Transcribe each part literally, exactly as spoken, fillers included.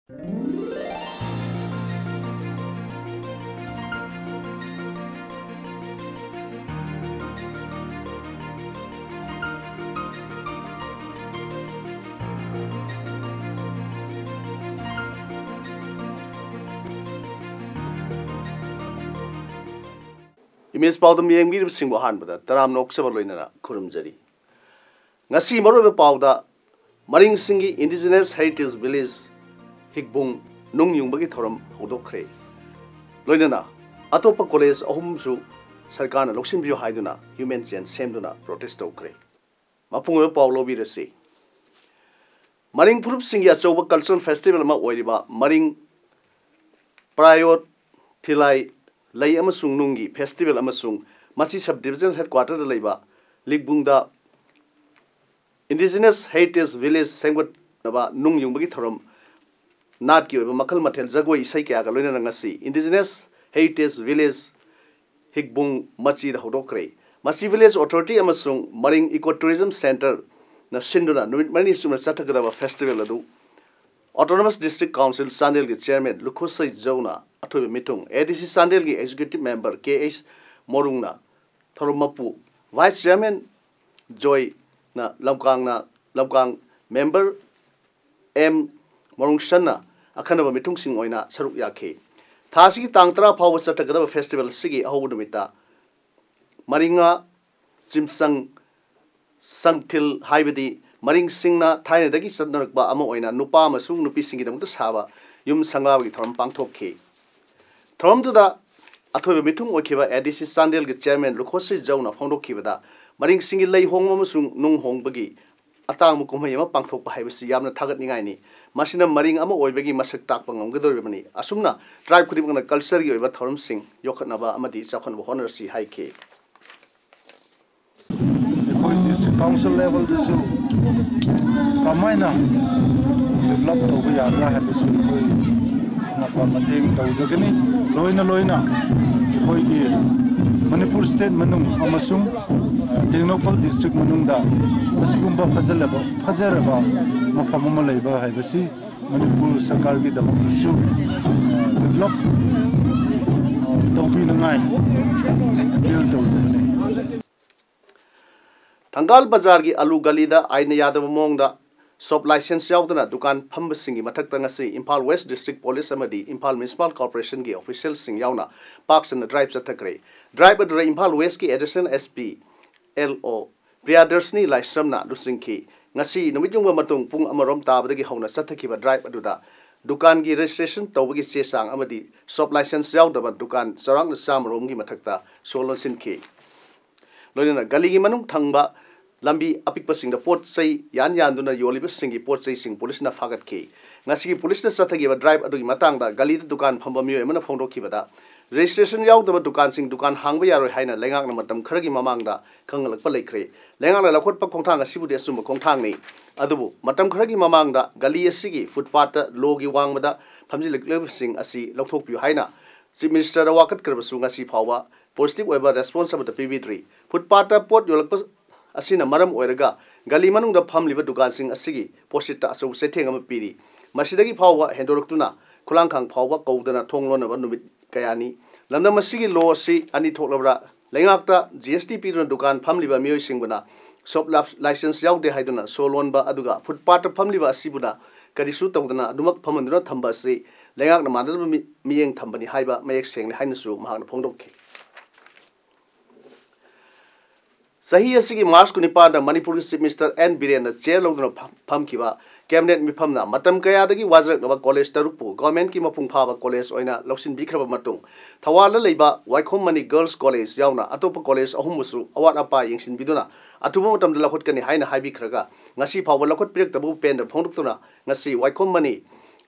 Image ꯄꯥꯎꯗꯝ ꯌꯦꯡꯕꯤꯔꯤꯕꯁꯤꯡꯕꯨ ꯑꯍꯥꯟꯕꯗ ꯇꯔꯥꯝꯅ ꯑꯣꯛꯆꯕ ꯂꯣꯏꯅꯅ ꯈꯨꯔꯨꯝꯖꯔꯤ꯫ ꯉꯁꯤ ꯃꯔꯨꯑꯣꯏꯕ ꯄꯥꯎꯗ ꯃꯔꯤꯡꯁꯤꯡꯒꯤ Indigenous Heritage Village ꯍꯤꯛꯕꯨꯡ ꯅꯨꯡ ꯌꯨꯡꯕꯒꯤ ꯊꯧꯔꯝ ꯍꯧꯗꯣꯛꯈ꯭ꯔꯦ꯫ ꯂꯣꯏꯅꯅ ꯑꯇꯣꯞꯄ ꯀꯣꯂꯦꯖ ꯑꯍꯨꯝꯁꯨ ꯁꯔꯀꯥꯔꯅ ꯂꯧꯁꯤꯟꯕꯤꯌꯨ ꯍꯥꯏꯗꯨꯅ ꯍ꯭ꯌꯨꯃꯦꯟ ꯆꯦꯟ ꯁꯦꯝꯗꯨꯅ ꯄ꯭ꯔꯣꯇꯦꯁ ꯇꯧꯈ꯭ꯔꯦ꯫ ꯃꯄꯨꯡ ꯑꯣꯏꯕ ꯄꯥꯎ ꯂꯧꯕꯤꯔꯁꯤ꯫ ꯃꯔꯤꯡ ꯐꯨꯔꯨꯞꯁꯤꯡꯒꯤ ꯑꯆꯧꯕ ꯀꯜꯆꯔꯦꯜ ꯐꯦꯁꯇꯤꯚꯦꯜ ꯑꯃ ꯑꯣꯏꯔꯤꯕ ꯃꯔꯤꯡ ꯄ꯭ꯔꯥꯌꯣꯠ ꯊꯤꯂꯥꯏ ꯂꯩ ꯑꯃꯁꯨꯡ ꯅꯨꯡꯒꯤ ꯐꯦꯁꯇꯤꯚꯦꯜ ꯑꯃꯁꯨꯡ ꯃꯁꯤ ꯁꯕ ꯗꯤꯚꯤꯖꯅꯦꯜ ꯍꯦꯗꯀ꯭ꯋꯥꯇꯔꯗ ꯂꯩꯕ ꯂꯤꯛꯕꯨꯡꯗ Indigenous Heritage Village ꯁꯦꯝꯒꯠꯅꯕ ꯅꯨꯡ ꯌꯨꯡꯕꯒꯤ ꯊꯧꯔꯝ ꯅꯥꯠꯀꯤ ꯑꯣꯏꯕ ꯃꯈꯜ ꯃꯊꯦꯜ ꯖꯒꯣꯏ ꯏꯁꯩ ꯀꯌꯥꯒ ꯂꯣꯏꯅꯅ ꯉꯁꯤ Indigenous Heritage Village ꯍꯤꯛꯕꯨꯡ ꯃꯆꯤꯗ ꯍꯧꯗꯣꯛꯈ꯭ꯔꯦ꯫ ꯃꯁꯤ ꯚꯤꯂꯦꯖ ꯑꯣꯊꯣꯔꯤꯇꯤ ꯑꯃꯁꯨꯡ ꯃꯔꯤꯡ ꯏꯀꯣ ꯇꯨꯔꯤꯖꯝ ꯁꯦꯟꯇꯔꯅ ꯁꯤꯟꯗꯨꯅ ꯅꯨꯃꯤꯠ ꯃꯔꯤꯅꯤ ꯆꯨꯞꯅ ꯆꯠꯊꯒꯗꯕ ꯐꯦꯁꯇꯤꯚꯦꯜ ꯑꯗꯨ ꯑꯣꯇꯣꯅꯣꯃꯁ ꯗꯤꯁꯇ꯭ꯔꯤꯛ ꯀꯥꯎꯟꯁꯤꯜ ꯆꯥꯟꯗꯦꯜꯒꯤ ꯆꯤꯌꯔꯃꯦꯟ ꯂꯨꯈꯨꯁꯩ ꯖꯧꯅ ꯑꯊꯣꯏꯕ ꯃꯤꯊꯨꯡ, ꯑꯦ ꯗꯤ ꯁꯤ ꯆꯥꯟꯗꯦꯜꯒꯤ ꯑꯦꯛꯖꯤꯀ꯭ꯌꯨꯇꯤꯚ ꯃꯦꯝꯕꯔ ꯀꯦ ꯑꯩꯆ ꯃꯣꯔꯨꯡꯅ ꯊꯧꯔꯝ ꯃꯄꯨ, ꯚꯥꯏꯁ ꯆꯤꯌꯔꯃꯦꯟ ꯖꯣꯏꯅ ꯂꯝꯀꯥꯡꯅ, ꯂꯝꯀꯥꯡ ꯃꯦꯝꯕꯔ ꯑꯦꯝ ꯃꯣꯔꯨꯡꯁꯟꯅ ꯑꯈꯟꯅꯕ ꯃꯤꯊꯨꯡꯁꯤꯡ ꯑꯣꯏꯅ ꯁꯔꯨꯛ ꯌꯥꯈꯤ꯫ ꯊꯥ ꯑꯁꯤꯒꯤ ꯇꯥꯡ ꯇꯔꯥ ꯐꯥꯎꯕ ꯆꯠꯊꯒꯗꯕ ꯐꯦꯁꯇꯤꯚꯦꯜ ꯑꯁꯤꯒꯤ ꯑꯍꯧꯕ ꯅꯨꯃꯤꯠꯇ ꯃꯔꯤꯉꯥ ꯆꯤꯝꯁꯪ ꯁꯪꯊꯤꯜ ꯍꯥꯏꯕꯗꯤ ꯃꯔꯤꯡꯁꯤꯡꯅ ꯊꯥꯏꯅꯗꯒꯤ ꯆꯠꯅꯔꯛꯄ ꯑꯃ ꯑꯣꯏꯅ ꯅꯨꯄꯥ ꯑꯃꯁꯨꯡ ꯅꯨꯄꯤꯁꯤꯡꯒꯤꯗꯃꯛꯇ ꯁꯥꯕ ꯌꯨꯝ ꯁꯪꯒꯥꯕꯒꯤ ꯊꯧꯔꯝ ꯄꯥꯡꯊꯣꯛꯈꯤ꯫ ꯊꯧꯔꯝꯗꯨꯗ ꯑꯊꯣꯏꯕ ꯃꯤꯊꯨꯡ ꯑꯣꯏꯈꯤꯕ ꯑꯦ ꯗꯤ ꯁꯤ ꯆꯥꯟꯗꯦꯜꯒꯤ ꯆꯤꯌꯔꯃꯦꯟ ꯂꯨꯈꯣꯁ꯭ꯔꯤ ꯖꯧꯅ ꯐꯣꯡꯗꯣꯛꯈꯤꯕꯗ, ꯃꯔꯤꯡꯁꯤꯡꯒꯤ ꯂꯩ ꯍꯣꯡꯕ ꯑꯃꯁꯨꯡ ꯅꯨꯡ ꯍꯣꯡꯕꯒꯤ ꯑꯇꯥꯡꯕ ꯀꯨꯝꯍꯩ ꯑꯃ ꯄꯥꯡꯊꯣꯛꯄ ꯍꯥꯏꯕꯁꯤ ꯌꯥꯝꯅ ꯊꯥꯒꯠꯅꯤꯡꯉꯥꯏꯅꯤ꯫ ꯃꯁꯤꯅ ꯃꯔꯤꯡ ꯑꯃ ꯑꯣꯏꯕꯒꯤ ꯃꯁꯛ ꯇꯥꯛꯄ ꯉꯝꯒꯗꯧꯔꯤꯕꯅꯤ꯫ ꯑꯁꯨꯝꯅ ꯇ꯭ꯔꯥꯏꯕ ꯈꯨꯗꯤꯡꯃꯛꯅ ꯀꯜꯆꯔꯒꯤ ꯑꯣꯏꯕ ꯊꯧꯔꯝꯁꯤꯡ ꯌꯣꯛꯈꯠꯅꯕ ꯑꯃꯗꯤ ꯆꯥꯎꯈꯠꯅꯕ ꯍꯣꯠꯅꯔꯁꯤ ꯍꯥꯏꯈꯤ꯫ ꯑꯩꯈꯣꯏ ꯗꯤꯁꯇ꯭ꯔꯤꯛ ꯀꯥꯎꯟꯁꯤꯜ ꯂꯦꯚꯦꯜꯗꯁꯨ ꯀꯃꯥꯏꯅ ꯗꯤꯕꯂꯞ ꯇꯧꯕ ꯌꯥꯕ꯭ꯔꯥ ꯍꯥꯏꯕꯁꯨ ꯑꯩꯈꯣꯏ ꯑꯉꯝꯕ ꯃꯇꯦꯡ ꯇꯧꯖꯒꯅꯤ꯫ ꯂꯣꯏꯅ ꯂꯣꯏꯅ ꯑꯩꯈꯣꯏꯒꯤ ꯃꯅꯤꯄꯨꯔ ꯁ꯭ꯇꯦꯠ ꯃꯅꯨꯡ ꯑꯃꯁꯨꯡ ꯇꯦꯡꯅꯧꯄꯜ ꯗꯤꯁꯇ꯭ꯔꯤꯛ ꯃꯅꯨꯡꯗ ꯑꯁꯤꯒꯨꯝꯕ ꯐꯖꯂꯕ, ꯐꯖꯔꯕ ꯃꯐꯝ ꯑꯃ ꯂꯩꯕ ꯍꯥꯏꯕꯁꯤ ꯃꯅꯤꯄꯨꯔ ꯁꯔꯀꯥꯔꯒꯤꯗꯃꯛꯇꯁꯨ ꯗꯤꯕꯦꯂꯞ ꯇꯧꯕꯤꯅꯉꯥꯏ ꯑꯄꯤꯜ ꯇꯧꯖꯕꯅꯤ꯫ ꯊꯪꯒꯥꯜ ꯕꯖꯥꯔꯒꯤ ꯑꯂꯨ ꯒꯂꯤꯗ ꯑꯥꯏꯟꯅ ꯌꯥꯗꯕ ꯃꯑꯣꯡꯗ ꯁꯣꯞ ꯂꯥꯏꯁꯦꯟꯁ ꯌꯥꯎꯗꯅ ꯗꯨꯀꯥꯟ ꯐꯝꯕꯁꯤꯡꯒꯤ ꯃꯊꯛꯇ ꯉꯁꯤ ꯏꯝꯐꯥꯜ ꯋꯦꯁ ꯗꯤꯁꯇ꯭ꯔꯤꯛ ꯄꯨꯂꯤꯁ ꯑꯃꯗꯤ ꯏꯝꯐꯥꯜ ꯃ꯭ꯌꯨꯅꯤꯁꯤꯄꯥꯜ ꯀꯣꯔꯄꯣꯔꯦꯁꯟꯒꯤ ꯑꯣꯐꯤꯁꯤꯌꯦꯜꯁꯤꯡ ꯌꯥꯎꯅ ꯄꯥꯛ ꯁꯟꯅ ꯗ꯭ꯔꯥꯏꯚ ꯆꯠꯊꯈ꯭ꯔꯦ꯫ ꯗ꯭ꯔꯥꯏꯚ ꯑꯗꯨꯗ ꯏꯝꯐꯥꯜ ꯋꯦꯁꯀꯤ ꯑꯦꯗꯤꯁꯅꯦꯜ ꯑꯦꯁ ꯄꯤ ꯑꯦꯜ ꯑꯣ ꯄ꯭ꯔꯤꯌꯥꯗꯔꯁꯅꯤ ꯂꯥꯏꯁ꯭ꯔꯝꯅ ꯂꯨꯆꯤꯡꯈꯤ꯫ ꯉꯁꯤ ꯅꯨꯃꯤꯠ ꯌꯨꯡꯕ ꯃꯇꯨꯡ ꯄꯨꯡ ꯑꯃꯔꯣꯝ ꯇꯥꯕꯗꯒꯤ ꯍꯧꯅ ꯆꯠꯊꯈꯤꯕ ꯗ꯭ꯔꯥꯏꯚ ꯑꯗꯨꯗ ꯗꯨꯀꯥꯟꯒꯤ ꯔꯦꯖꯤꯁꯇ꯭ꯔꯦꯁꯟ ꯇꯧꯕꯒꯤ ꯆꯦ ꯆꯥꯡ ꯑꯃꯗꯤ ꯁꯣꯞ ꯂꯥꯏꯁꯦꯟꯁ ꯌꯥꯎꯗꯕ ꯗꯨꯀꯥꯟ ꯆꯥꯎꯔꯥꯛꯅ ꯆꯥꯝꯃꯔꯣꯝꯒꯤ ꯃꯊꯛꯇ ꯁꯣ ꯂꯣꯟꯁꯤꯟꯈꯤ꯫ ꯂꯣꯏꯅꯅ ꯒꯂꯤꯒꯤ ꯃꯅꯨꯡ ꯊꯪꯕ ꯂꯝꯕꯤ ꯑꯄꯤꯛꯄꯁꯤꯡꯗ ꯄꯣꯠ ꯆꯩ ꯌꯥꯟ ꯌꯥꯟꯗꯨꯅ ꯌꯣꯜꯂꯤꯕꯁꯤꯡꯒꯤ ꯄꯣꯠ ꯆꯩꯁꯤꯡ ꯄꯨꯂꯤꯁꯅ ꯐꯥꯒꯠꯈꯤ꯫ ꯉꯁꯤꯒꯤ ꯄꯨꯂꯤꯁꯅ ꯆꯠꯊꯈꯤꯕ ꯗ꯭ꯔꯥꯏꯚ ꯑꯗꯨꯒꯤ ꯃꯇꯥꯡꯗ ꯒꯂꯤꯗ ꯗꯨꯀꯥꯟ ꯐꯝꯕ ꯃꯤꯑꯣꯏ ꯑꯃꯅ ꯐꯣꯡꯗꯣꯛꯈꯤꯕꯗ, ꯔꯦꯖꯤꯁꯇ꯭ꯔꯦꯁꯟ ꯌꯥꯎꯗꯕ ꯗꯨꯀꯥꯟꯁꯤꯡ ꯗꯨꯀꯥꯟ ꯍꯥꯡꯕ ꯌꯥꯔꯣꯏ ꯍꯥꯏꯅ ꯂꯩꯉꯥꯛꯅ ꯃꯇꯝ ꯈꯔꯒꯤ ꯃꯃꯥꯡꯗ ꯈꯪꯍꯜꯂꯛꯄ ꯂꯩꯈ꯭ꯔꯦ꯫ ꯂꯩꯉꯥꯛꯅ ꯂꯧꯈꯠꯄ ꯈꯣꯡꯊꯥꯡ ꯑꯁꯤꯕꯨꯗꯤ ꯑꯆꯨꯝꯕ ꯈꯣꯡꯊꯥꯡꯅꯤ꯫ ꯑꯗꯨꯕꯨ ꯃꯇꯝ ꯈꯔꯒꯤ ꯃꯃꯥꯡꯗ ꯒꯂꯤ ꯑꯁꯤꯒꯤ ꯐꯨꯠꯄꯥꯠꯇ ꯂꯣꯒꯤ ꯋꯥꯡꯃꯗ ꯐꯝꯖꯤꯜꯂꯛꯂꯤꯕꯁꯤꯡ ꯑꯁꯤ ꯂꯧꯊꯣꯛꯄꯤꯌꯨ ꯍꯥꯏꯅ ꯆꯤꯐ ꯃꯤꯅꯤꯁꯇꯔꯗ ꯋꯥꯀꯠꯈ꯭ꯔꯕꯁꯨ ꯉꯁꯤ ꯐꯥꯎꯕ ꯄꯣꯖꯤꯇꯤꯚ ꯑꯣꯏꯕ ꯔꯦꯁꯄꯣꯟꯁ ꯑꯃꯠꯇ ꯄꯤꯕꯤꯗ꯭ꯔꯤ꯫ ꯐꯨꯠꯄꯥꯠꯇ ꯄꯣꯠ ꯌꯣꯜꯂꯛꯄ ꯑꯁꯤꯅ ꯃꯔꯝ ꯑꯣꯏꯔꯒ ꯒꯂꯤ ꯃꯅꯨꯡꯗ ꯐꯝꯂꯤꯕ ꯗꯨꯀꯥꯟꯁꯤꯡ ꯑꯁꯤꯒꯤ ꯄꯣꯠꯁꯤꯠꯇ ꯑꯆꯧꯕ ꯆꯩꯊꯦꯡ ꯑꯃ ꯄꯤꯔꯤ꯫ ꯃꯁꯤꯗꯒꯤ ꯐꯥꯎꯕ ꯍꯦꯟꯗꯣꯔꯛꯇꯨꯅ ꯈꯨꯂꯥꯡꯈꯥꯡ ꯐꯥꯎꯕ ꯀꯧꯗꯅ ꯊꯣꯡ ꯂꯣꯟꯅꯕ ꯅꯨꯃꯤꯠ ꯀꯌꯥꯅꯤ꯫ ꯂꯝꯗꯝ ꯑꯁꯤꯒꯤ ꯂꯣ ꯑꯁꯤ ꯑꯅꯤ ꯊꯣꯛꯂꯕ꯭ꯔꯥ? ꯂꯩꯉꯥꯛꯇ ꯖꯤ ꯑꯦꯁ ꯇꯤ ꯄꯤꯗꯨꯅ ꯗꯨꯀꯥꯟ ꯐꯝꯂꯤꯕ ꯃꯤꯑꯣꯏꯁꯤꯡꯕꯨꯅ ꯁꯣꯞ ꯂꯥꯏꯁꯦꯟꯁ ꯌꯥꯎꯗꯦ ꯍꯥꯏꯗꯨꯅ ꯁꯣ ꯂꯣꯟꯕ, ꯑꯗꯨꯒ ꯐꯨꯠꯄꯥꯠꯇ ꯐꯝꯂꯤꯕ ꯑꯁꯤꯕꯨꯅ ꯀꯔꯤꯁꯨ ꯇꯧꯗꯅ ꯑꯗꯨꯃꯛ ꯐꯝꯍꯟꯗꯨꯅ ꯊꯝꯕ ꯑꯁꯤ ꯂꯩꯉꯥꯛꯅ ꯃꯥꯟꯅꯗꯕ ꯃꯤ-, ꯃꯤꯠꯌꯦꯡ ꯊꯝꯕꯅꯤ ꯍꯥꯏꯕ ꯃꯌꯦꯛ ꯁꯦꯡꯅ ꯍꯥꯏꯅꯁꯨ ꯃꯍꯥꯛꯅ ꯐꯣꯡꯗꯣꯛꯈꯤ꯫ ꯆꯍꯤ ꯑꯁꯤꯒꯤ ꯃꯥꯔꯆ ꯀꯨꯟꯅꯤꯄꯥꯟꯗ ꯃꯅꯤꯄꯨꯔꯒꯤ ꯆꯤꯐ ꯃꯤꯅꯤꯁꯇꯔ ꯑꯦꯟ ꯕꯤꯔꯦꯟꯅ ꯆꯤꯌꯔ ꯂꯧꯗꯨꯅ ꯐꯝ-, ꯐꯝꯈꯤꯕ ꯀꯦꯕꯤꯅꯦꯠ ꯃꯤꯐꯝꯅ ꯃꯇꯝ ꯀꯌꯥꯗꯒꯤ ꯋꯥꯖꯔꯛꯂꯕ ꯀꯣꯂꯦꯖ ꯇꯔꯨꯛꯄꯨ ꯒꯚꯔꯟꯃꯦꯟꯠꯀꯤ ꯃꯄꯨꯡ ꯐꯥꯕ ꯀꯣꯂꯦꯖ ꯑꯣꯏꯅ ꯂꯧꯁꯤꯟꯕꯤꯈ꯭ꯔꯕ ꯃꯇꯨꯡ, ꯊꯧꯕꯥꯜꯗ ꯂꯩꯕ ꯋꯥꯏꯈꯣꯝ ꯃꯅꯤ ꯒꯔꯜꯁ ꯀꯣꯂꯦꯖ ꯌꯥꯎꯅ ꯑꯇꯣꯞꯄ ꯀꯣꯂꯦꯖ ꯑꯍꯨꯝꯕꯨꯁꯨ ꯑꯋꯥꯠ ꯑꯄꯥ ꯌꯦꯡꯁꯤꯟꯕꯤꯗꯨꯅ ꯑꯊꯨꯕ ꯃꯇꯝꯗ ꯂꯧꯈꯠꯀꯅꯤ ꯍꯥꯏꯅ ꯍꯥꯏꯕꯤꯈ꯭ꯔꯒ, ꯉꯁꯤ ꯐꯥꯎꯕ ꯂꯧꯈꯠꯄꯤꯔꯛꯇꯕꯕꯨ ꯄꯦꯟꯗꯕ ꯐꯣꯡꯗꯣꯛꯇꯨꯅ ꯉꯁꯤ ꯋꯥꯏꯈꯣꯝ ꯃꯅꯤ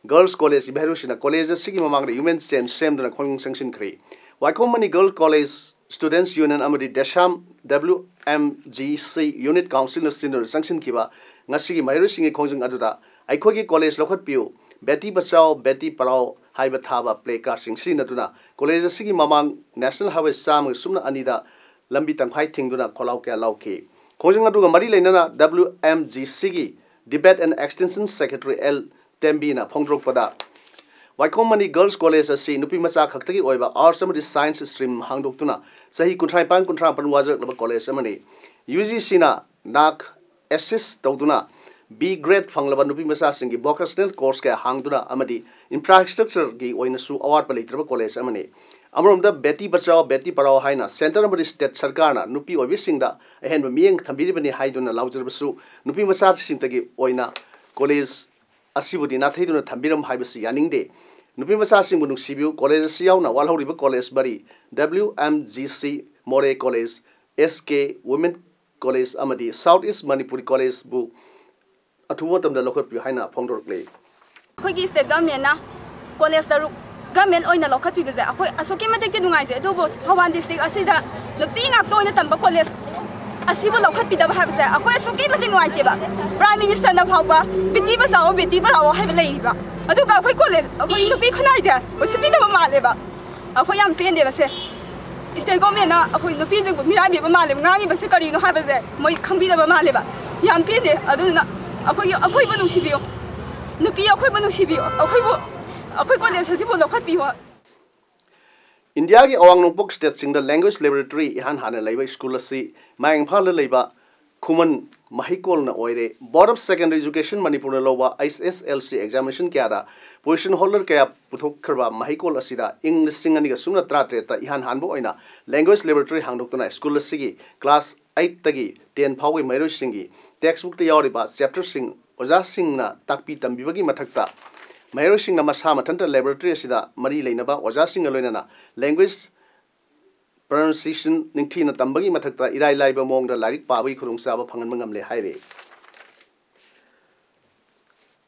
ꯒꯔꯜꯁ ꯀꯣꯂꯦꯖꯀꯤ ꯃꯍꯩꯔꯣꯏꯁꯤꯡꯅ ꯀꯣꯂꯦꯖ ꯑꯁꯤꯒꯤ ꯃꯃꯥꯡꯗ ꯌꯨꯃꯦꯟ ꯆꯦꯟ ꯁꯦꯝꯗꯨꯅ ꯈꯣꯡꯖꯪ ꯆꯪꯁꯤꯟꯈ꯭ꯔꯤ꯫ Waikhom Mani girls college students union ꯑꯃꯗꯤ DESAM W M G C unit ꯀꯥꯎꯟꯁꯤꯜꯅ ꯁꯤꯟꯗꯨꯅ ꯆꯪꯁꯤꯟꯈꯤꯕ ꯉꯁꯤꯒꯤ ꯃꯍꯩꯔꯣꯏꯁꯤꯡꯒꯤ ꯈꯣꯡꯖꯪ ꯑꯗꯨꯗ "ꯑꯩꯈꯣꯏꯒꯤ ꯀꯣꯂꯦꯖ ꯂꯧꯈꯠꯄꯤꯌꯨ, ꯕꯦꯇꯤ ꯕꯆꯥꯎ, ꯕꯦꯇꯤ ꯄꯔꯥꯎ" ꯍꯥꯏꯕ ꯊꯥꯕ ꯄ꯭ꯂꯦ ꯀꯥꯔꯗꯁꯤꯡ ꯁꯤꯖꯤꯟꯅꯗꯨꯅ ꯀꯣꯂꯦꯖ ꯑꯁꯤꯒꯤ ꯃꯃꯥꯡ ꯅꯦꯁꯅꯦꯜ ꯍꯥꯏꯋꯦ ꯆꯥꯝꯃꯒ ꯁꯨꯞꯅ ꯑꯅꯤꯗ ꯂꯝꯕꯤ ꯇꯪꯈꯥꯏ ꯊꯤꯡꯗꯨꯅ ꯈꯣꯜꯂꯥꯎ ꯀꯌꯥ ꯂꯥꯎꯈꯤ꯫ ꯈꯣꯡꯖꯪ ꯑꯗꯨꯒ ꯃꯔꯤ ꯂꯩꯅꯅ ꯗꯕ꯭ꯂꯤꯎ ꯑꯦꯝ ꯖꯤ ꯁꯤꯒꯤ debate and extension secretary L ꯇꯦꯝꯕꯤꯅ ꯐꯣꯡꯗꯣꯔꯛꯄꯗ, ꯋꯥꯏꯈꯣꯝ ꯃꯅꯤ ꯒꯔꯜꯁ ꯀꯣꯂꯦꯖ ꯑꯁꯤ ꯅꯨꯄꯤ ꯃꯆꯥ ꯈꯛꯇꯒꯤ ꯑꯣꯏꯕ ꯑꯥꯔꯠꯁ ꯑꯃꯗꯤ ꯁꯥꯏꯟꯁ ꯁ꯭ꯇ꯭ꯔꯤꯝ ꯍꯥꯡꯗꯣꯛꯇꯨꯅ ꯆꯍꯤ ꯀꯨꯟꯊ꯭ꯔꯥ ꯅꯤꯄꯥꯟ ꯀꯨꯟꯊ꯭ꯔꯥ ꯃꯥꯄꯟ ꯋꯥꯖꯔꯛꯂꯕ ꯀꯣꯂꯦꯖ ꯑꯃꯅꯤ꯫ ꯌꯨ ꯖꯤ ꯁꯤꯅ ꯅꯥꯛ ꯑꯦꯁꯤꯁ ꯇꯧꯗꯨꯅ ꯕꯤ ꯒ꯭ꯔꯦꯗ ꯐꯪꯂꯕ ꯅꯨꯄꯤ ꯃꯆꯥꯁꯤꯡꯒꯤ ꯚꯣꯀꯦꯁꯅꯦꯜ ꯀꯣꯔꯁ ꯀꯌꯥ ꯍꯥꯡꯗꯨꯅ ꯑꯃꯗꯤ ꯏꯟꯐ꯭ꯔꯥꯁ꯭ꯇ꯭ꯔꯛꯆꯔꯒꯤ ꯑꯣꯏꯅꯁꯨ ꯑꯋꯥꯠꯄ ꯂꯩꯇ꯭ꯔꯕ ꯀꯣꯂꯦꯖ ꯑꯃꯅꯤ꯫ ꯑꯃꯔꯣꯝꯗ ꯕꯦꯇꯤ ꯕꯆꯥꯎ ꯕꯦꯇꯤ ꯄꯔꯥꯎ ꯍꯥꯏꯅ ꯁꯦꯟꯇꯔ ꯑꯃꯗꯤ ꯁ꯭ꯇꯦꯠ ꯁꯔꯀꯥꯔꯅ ꯅꯨꯄꯤ ꯑꯣꯏꯕꯤꯁꯤꯡꯗ ꯑꯍꯦꯟꯕ ꯃꯤꯠꯌꯦꯡ ꯊꯝꯕꯤꯔꯤꯕꯅꯤ ꯍꯥꯏꯗꯨꯅ ꯂꯥꯎꯖꯔꯕꯁꯨ, ꯅꯨꯄꯤ ꯃꯆꯥꯁꯤꯡꯇꯒꯤ ꯑꯣꯏꯅ ꯀꯣꯂꯦꯖ ꯑꯁꯤꯕꯨꯗꯤ ꯅꯥꯊꯩꯗꯨꯅ ꯊꯝꯕꯤꯔꯝꯃꯨ ꯍꯥꯏꯕꯁꯤ ꯌꯥꯅꯤꯡꯗꯦ꯫ ꯅꯨꯄꯤ ꯃꯆꯥꯁꯤꯡꯕꯨ ꯅꯨꯡꯁꯤꯕꯤꯌꯨ꯫ ꯀꯣꯂꯦꯖ ꯑꯁꯤ ꯌꯥꯎꯅ ꯋꯥꯠꯍꯧꯔꯤꯕ ꯀꯣꯂꯦꯖ ꯃꯔꯤ, ꯗꯕ꯭ꯂꯤꯌꯨ ꯑꯦꯝ ꯖꯤ ꯁꯤ ꯃꯣꯔꯦ ꯀꯣꯂꯦꯖ, ꯑꯦꯁ ꯀꯦ ꯋꯨꯃꯦꯟ ꯀꯣꯂꯦꯖ ꯑꯃꯗꯤ ꯁꯥꯎꯠ ꯏꯁ ꯃꯅꯤꯄꯨꯔꯤ ꯀꯣꯂꯦꯖꯕꯨ ꯑꯊꯨꯕ ꯃꯇꯝꯗ ꯂꯧꯈꯠꯄꯤꯌꯨ ꯍꯥꯏꯅ ꯐꯣꯡꯗꯣꯔꯛꯂꯤ꯫ ꯑꯩꯈꯣꯏꯒꯤ ꯁ꯭ꯇꯦꯠ ꯒꯚꯔꯟꯃꯦꯟꯅ ꯀꯣꯂꯦꯖ ꯇꯔꯨꯛ ꯒꯚꯔꯟꯃꯦꯟ ꯑꯣꯏꯅ ꯂꯧꯈꯠꯄꯤꯕꯁꯦ ꯑꯩꯈꯣꯏ ꯑꯁꯨꯛꯀꯤ ꯃꯇꯤꯛꯇꯤ ꯅꯨꯡꯉꯥꯏꯖꯩ, ꯑꯗꯨꯕꯨ ꯊꯧꯕꯥꯜ ꯗꯤꯁꯇ꯭ꯔꯤꯛ ꯑꯁꯤꯗ ꯅꯨꯄꯤ ꯉꯥꯛꯇ ꯑꯣꯏꯅ ꯇꯝꯕ ꯀꯣꯂꯦꯖ ꯑꯁꯤꯕꯨ ꯂꯧꯈꯠꯄꯤꯗꯕ ꯍꯥꯏꯕꯁꯦ ꯑꯩꯈꯣꯏ ꯑꯁꯨꯛꯀꯤ ꯃꯇꯤꯛ ꯅꯨꯡꯉꯥꯏꯇꯦꯕ꯫ ꯄ꯭ꯔꯥꯏꯝ ꯃꯤꯅꯤꯁꯇꯔꯅ ꯐꯥꯎꯕ "ꯕꯦꯇꯤ ꯕꯆꯥꯑꯣ, ꯕꯦꯇꯤ ꯄꯔꯥꯑꯣ" ꯍꯥꯏꯕ ꯂꯩꯔꯤꯕ, ꯑꯗꯨꯒ ꯑꯩꯈꯣꯏ ꯀꯣꯂꯦꯖ, ꯑꯩꯈꯣꯏ ꯅꯨꯄꯤ ꯈꯨꯟꯅꯥꯏꯁꯦ ꯎꯁꯤꯠꯄꯤꯗꯕ ꯃꯥꯜꯂꯦꯕ꯫ ꯑꯩꯈꯣꯏ ꯌꯥꯝ ꯄꯦꯟꯗꯦꯕ ꯁꯦ꯫ ꯁ꯭ꯇꯦꯠ ꯒꯣꯔꯃꯦꯟꯅ ꯑꯩꯈꯣꯏ ꯅꯨꯄꯤꯁꯤꯡꯕꯨ ꯃꯤꯔꯥꯏꯕꯤꯕ ꯃꯥꯜꯂꯦꯕ꯫ ꯉꯥꯡꯉꯤꯕꯁꯦ ꯀꯔꯤꯅꯣ ꯍꯥꯏꯕꯁꯦ ꯃꯣꯏ ꯈꯪꯕꯤꯗꯕ ꯃꯥꯜꯂꯦꯕ꯫ ꯌꯥꯝ ꯄꯦꯟꯗꯦ꯫ ꯑꯗꯨꯗꯨꯅ ꯑꯩꯈꯣꯏꯒꯤ, ꯑꯩꯈꯣꯏꯕꯨ ꯅꯨꯡꯁꯤꯕꯤꯌꯨ, ꯅꯨꯄꯤ ꯑꯩꯈꯣꯏꯕꯨ ꯅꯨꯡꯁꯤꯕꯤꯌꯨ, ꯑꯩꯈꯣꯏꯕꯨ, ꯑꯩꯈꯣꯏ ꯀꯣꯂꯦꯖ ꯑꯁꯤꯕꯨ ꯂꯧꯈꯠꯄꯤꯌꯨ꯫ ꯏꯟꯗꯤꯌꯥꯒꯤ ꯑꯋꯥꯡ ꯅꯣꯡꯄꯣꯛ ꯁ꯭ꯇꯦꯠꯁꯤꯡꯗ ꯂꯦꯡꯒ꯭ꯋꯦꯖ ꯂꯦꯕꯣꯔꯦꯇꯔꯤ ꯏꯍꯥꯟ ꯍꯥꯟꯅ ꯂꯩꯕ ꯁ꯭ꯀꯨꯜ ꯑꯁꯤ ꯃꯌꯥꯡ ꯏꯝꯐꯥꯜꯗ ꯂꯩꯕ ꯈꯨꯃꯟ ꯃꯍꯩꯀꯣꯜꯅ ꯑꯣꯏꯔꯦ꯫ Board of Secondary Education ꯃꯅꯤꯄꯨꯔꯅ ꯂꯧꯕ ꯑꯩꯆ ꯑꯦꯁ ꯑꯦꯜ ꯁꯤ ꯑꯦꯛꯖꯥꯃꯤꯅꯦꯁꯟ ꯀꯌꯥꯗ ꯄꯣꯖꯤꯁꯟ ꯍꯣꯜꯗꯔ ꯀꯌꯥ ꯄꯨꯊꯣꯛꯈ꯭ꯔꯕ ꯃꯍꯩꯀꯣꯜ ꯑꯁꯤꯗ ꯏꯪ ꯂꯤꯁꯤꯡ ꯑꯅꯤꯒ ꯁꯨꯞꯅ ꯇꯔꯥꯇꯔꯦꯠꯇ ꯏꯍꯥꯟ ꯍꯥꯟꯕ ꯑꯣꯏꯅ ꯂꯦꯡꯒ꯭ꯋꯦꯖ ꯂꯦꯕꯣꯔꯦꯇꯔꯤ ꯍꯥꯡꯗꯣꯛꯇꯨꯅ ꯁ꯭ꯀꯨꯜ ꯑꯁꯤꯒꯤ ꯀ꯭ꯂꯥꯁ ꯑꯩꯠꯇꯒꯤ ꯇꯦꯟ ꯐꯥꯎꯕꯒꯤ ꯃꯍꯩꯔꯣꯏꯁꯤꯡꯒꯤ ꯇꯦꯛꯁꯕꯨꯛꯇ ꯌꯥꯎꯔꯤꯕ ꯆꯦꯞꯇꯔꯁꯤꯡ ꯑꯣꯖꯥꯁꯤꯡꯅ ꯇꯥꯛꯄꯤ ꯇꯝꯕꯤꯕꯒꯤ ꯃꯊꯛꯇ, ꯃꯍꯩꯔꯣꯏꯁꯤꯡꯅ ꯃꯁꯥ ꯃꯊꯟꯇ ꯂꯦꯕꯣꯔꯦꯇꯔꯤ ꯑꯁꯤꯗ ꯃꯔꯤ ꯂꯩꯅꯕ ꯑꯣꯖꯥꯁꯤꯡꯒ ꯂꯣꯏꯅꯅ ꯂꯦꯡꯒ꯭ꯋꯦꯖ ꯄ꯭ꯔꯣꯅꯟꯁꯤꯌꯦꯁꯟ ꯅꯤꯡꯊꯤꯅ ꯇꯝꯕꯒꯤ ꯃꯊꯛꯇ ꯏꯔꯥꯏ ꯂꯥꯏꯕ ꯃꯑꯣꯡꯗ ꯂꯥꯏꯔꯤꯛ ꯄꯥꯕꯒꯤ ꯈꯨꯗꯣꯡꯆꯥꯕ ꯐꯪꯍꯟꯕ ꯉꯝꯂꯦ ꯍꯥꯏꯔꯤ꯫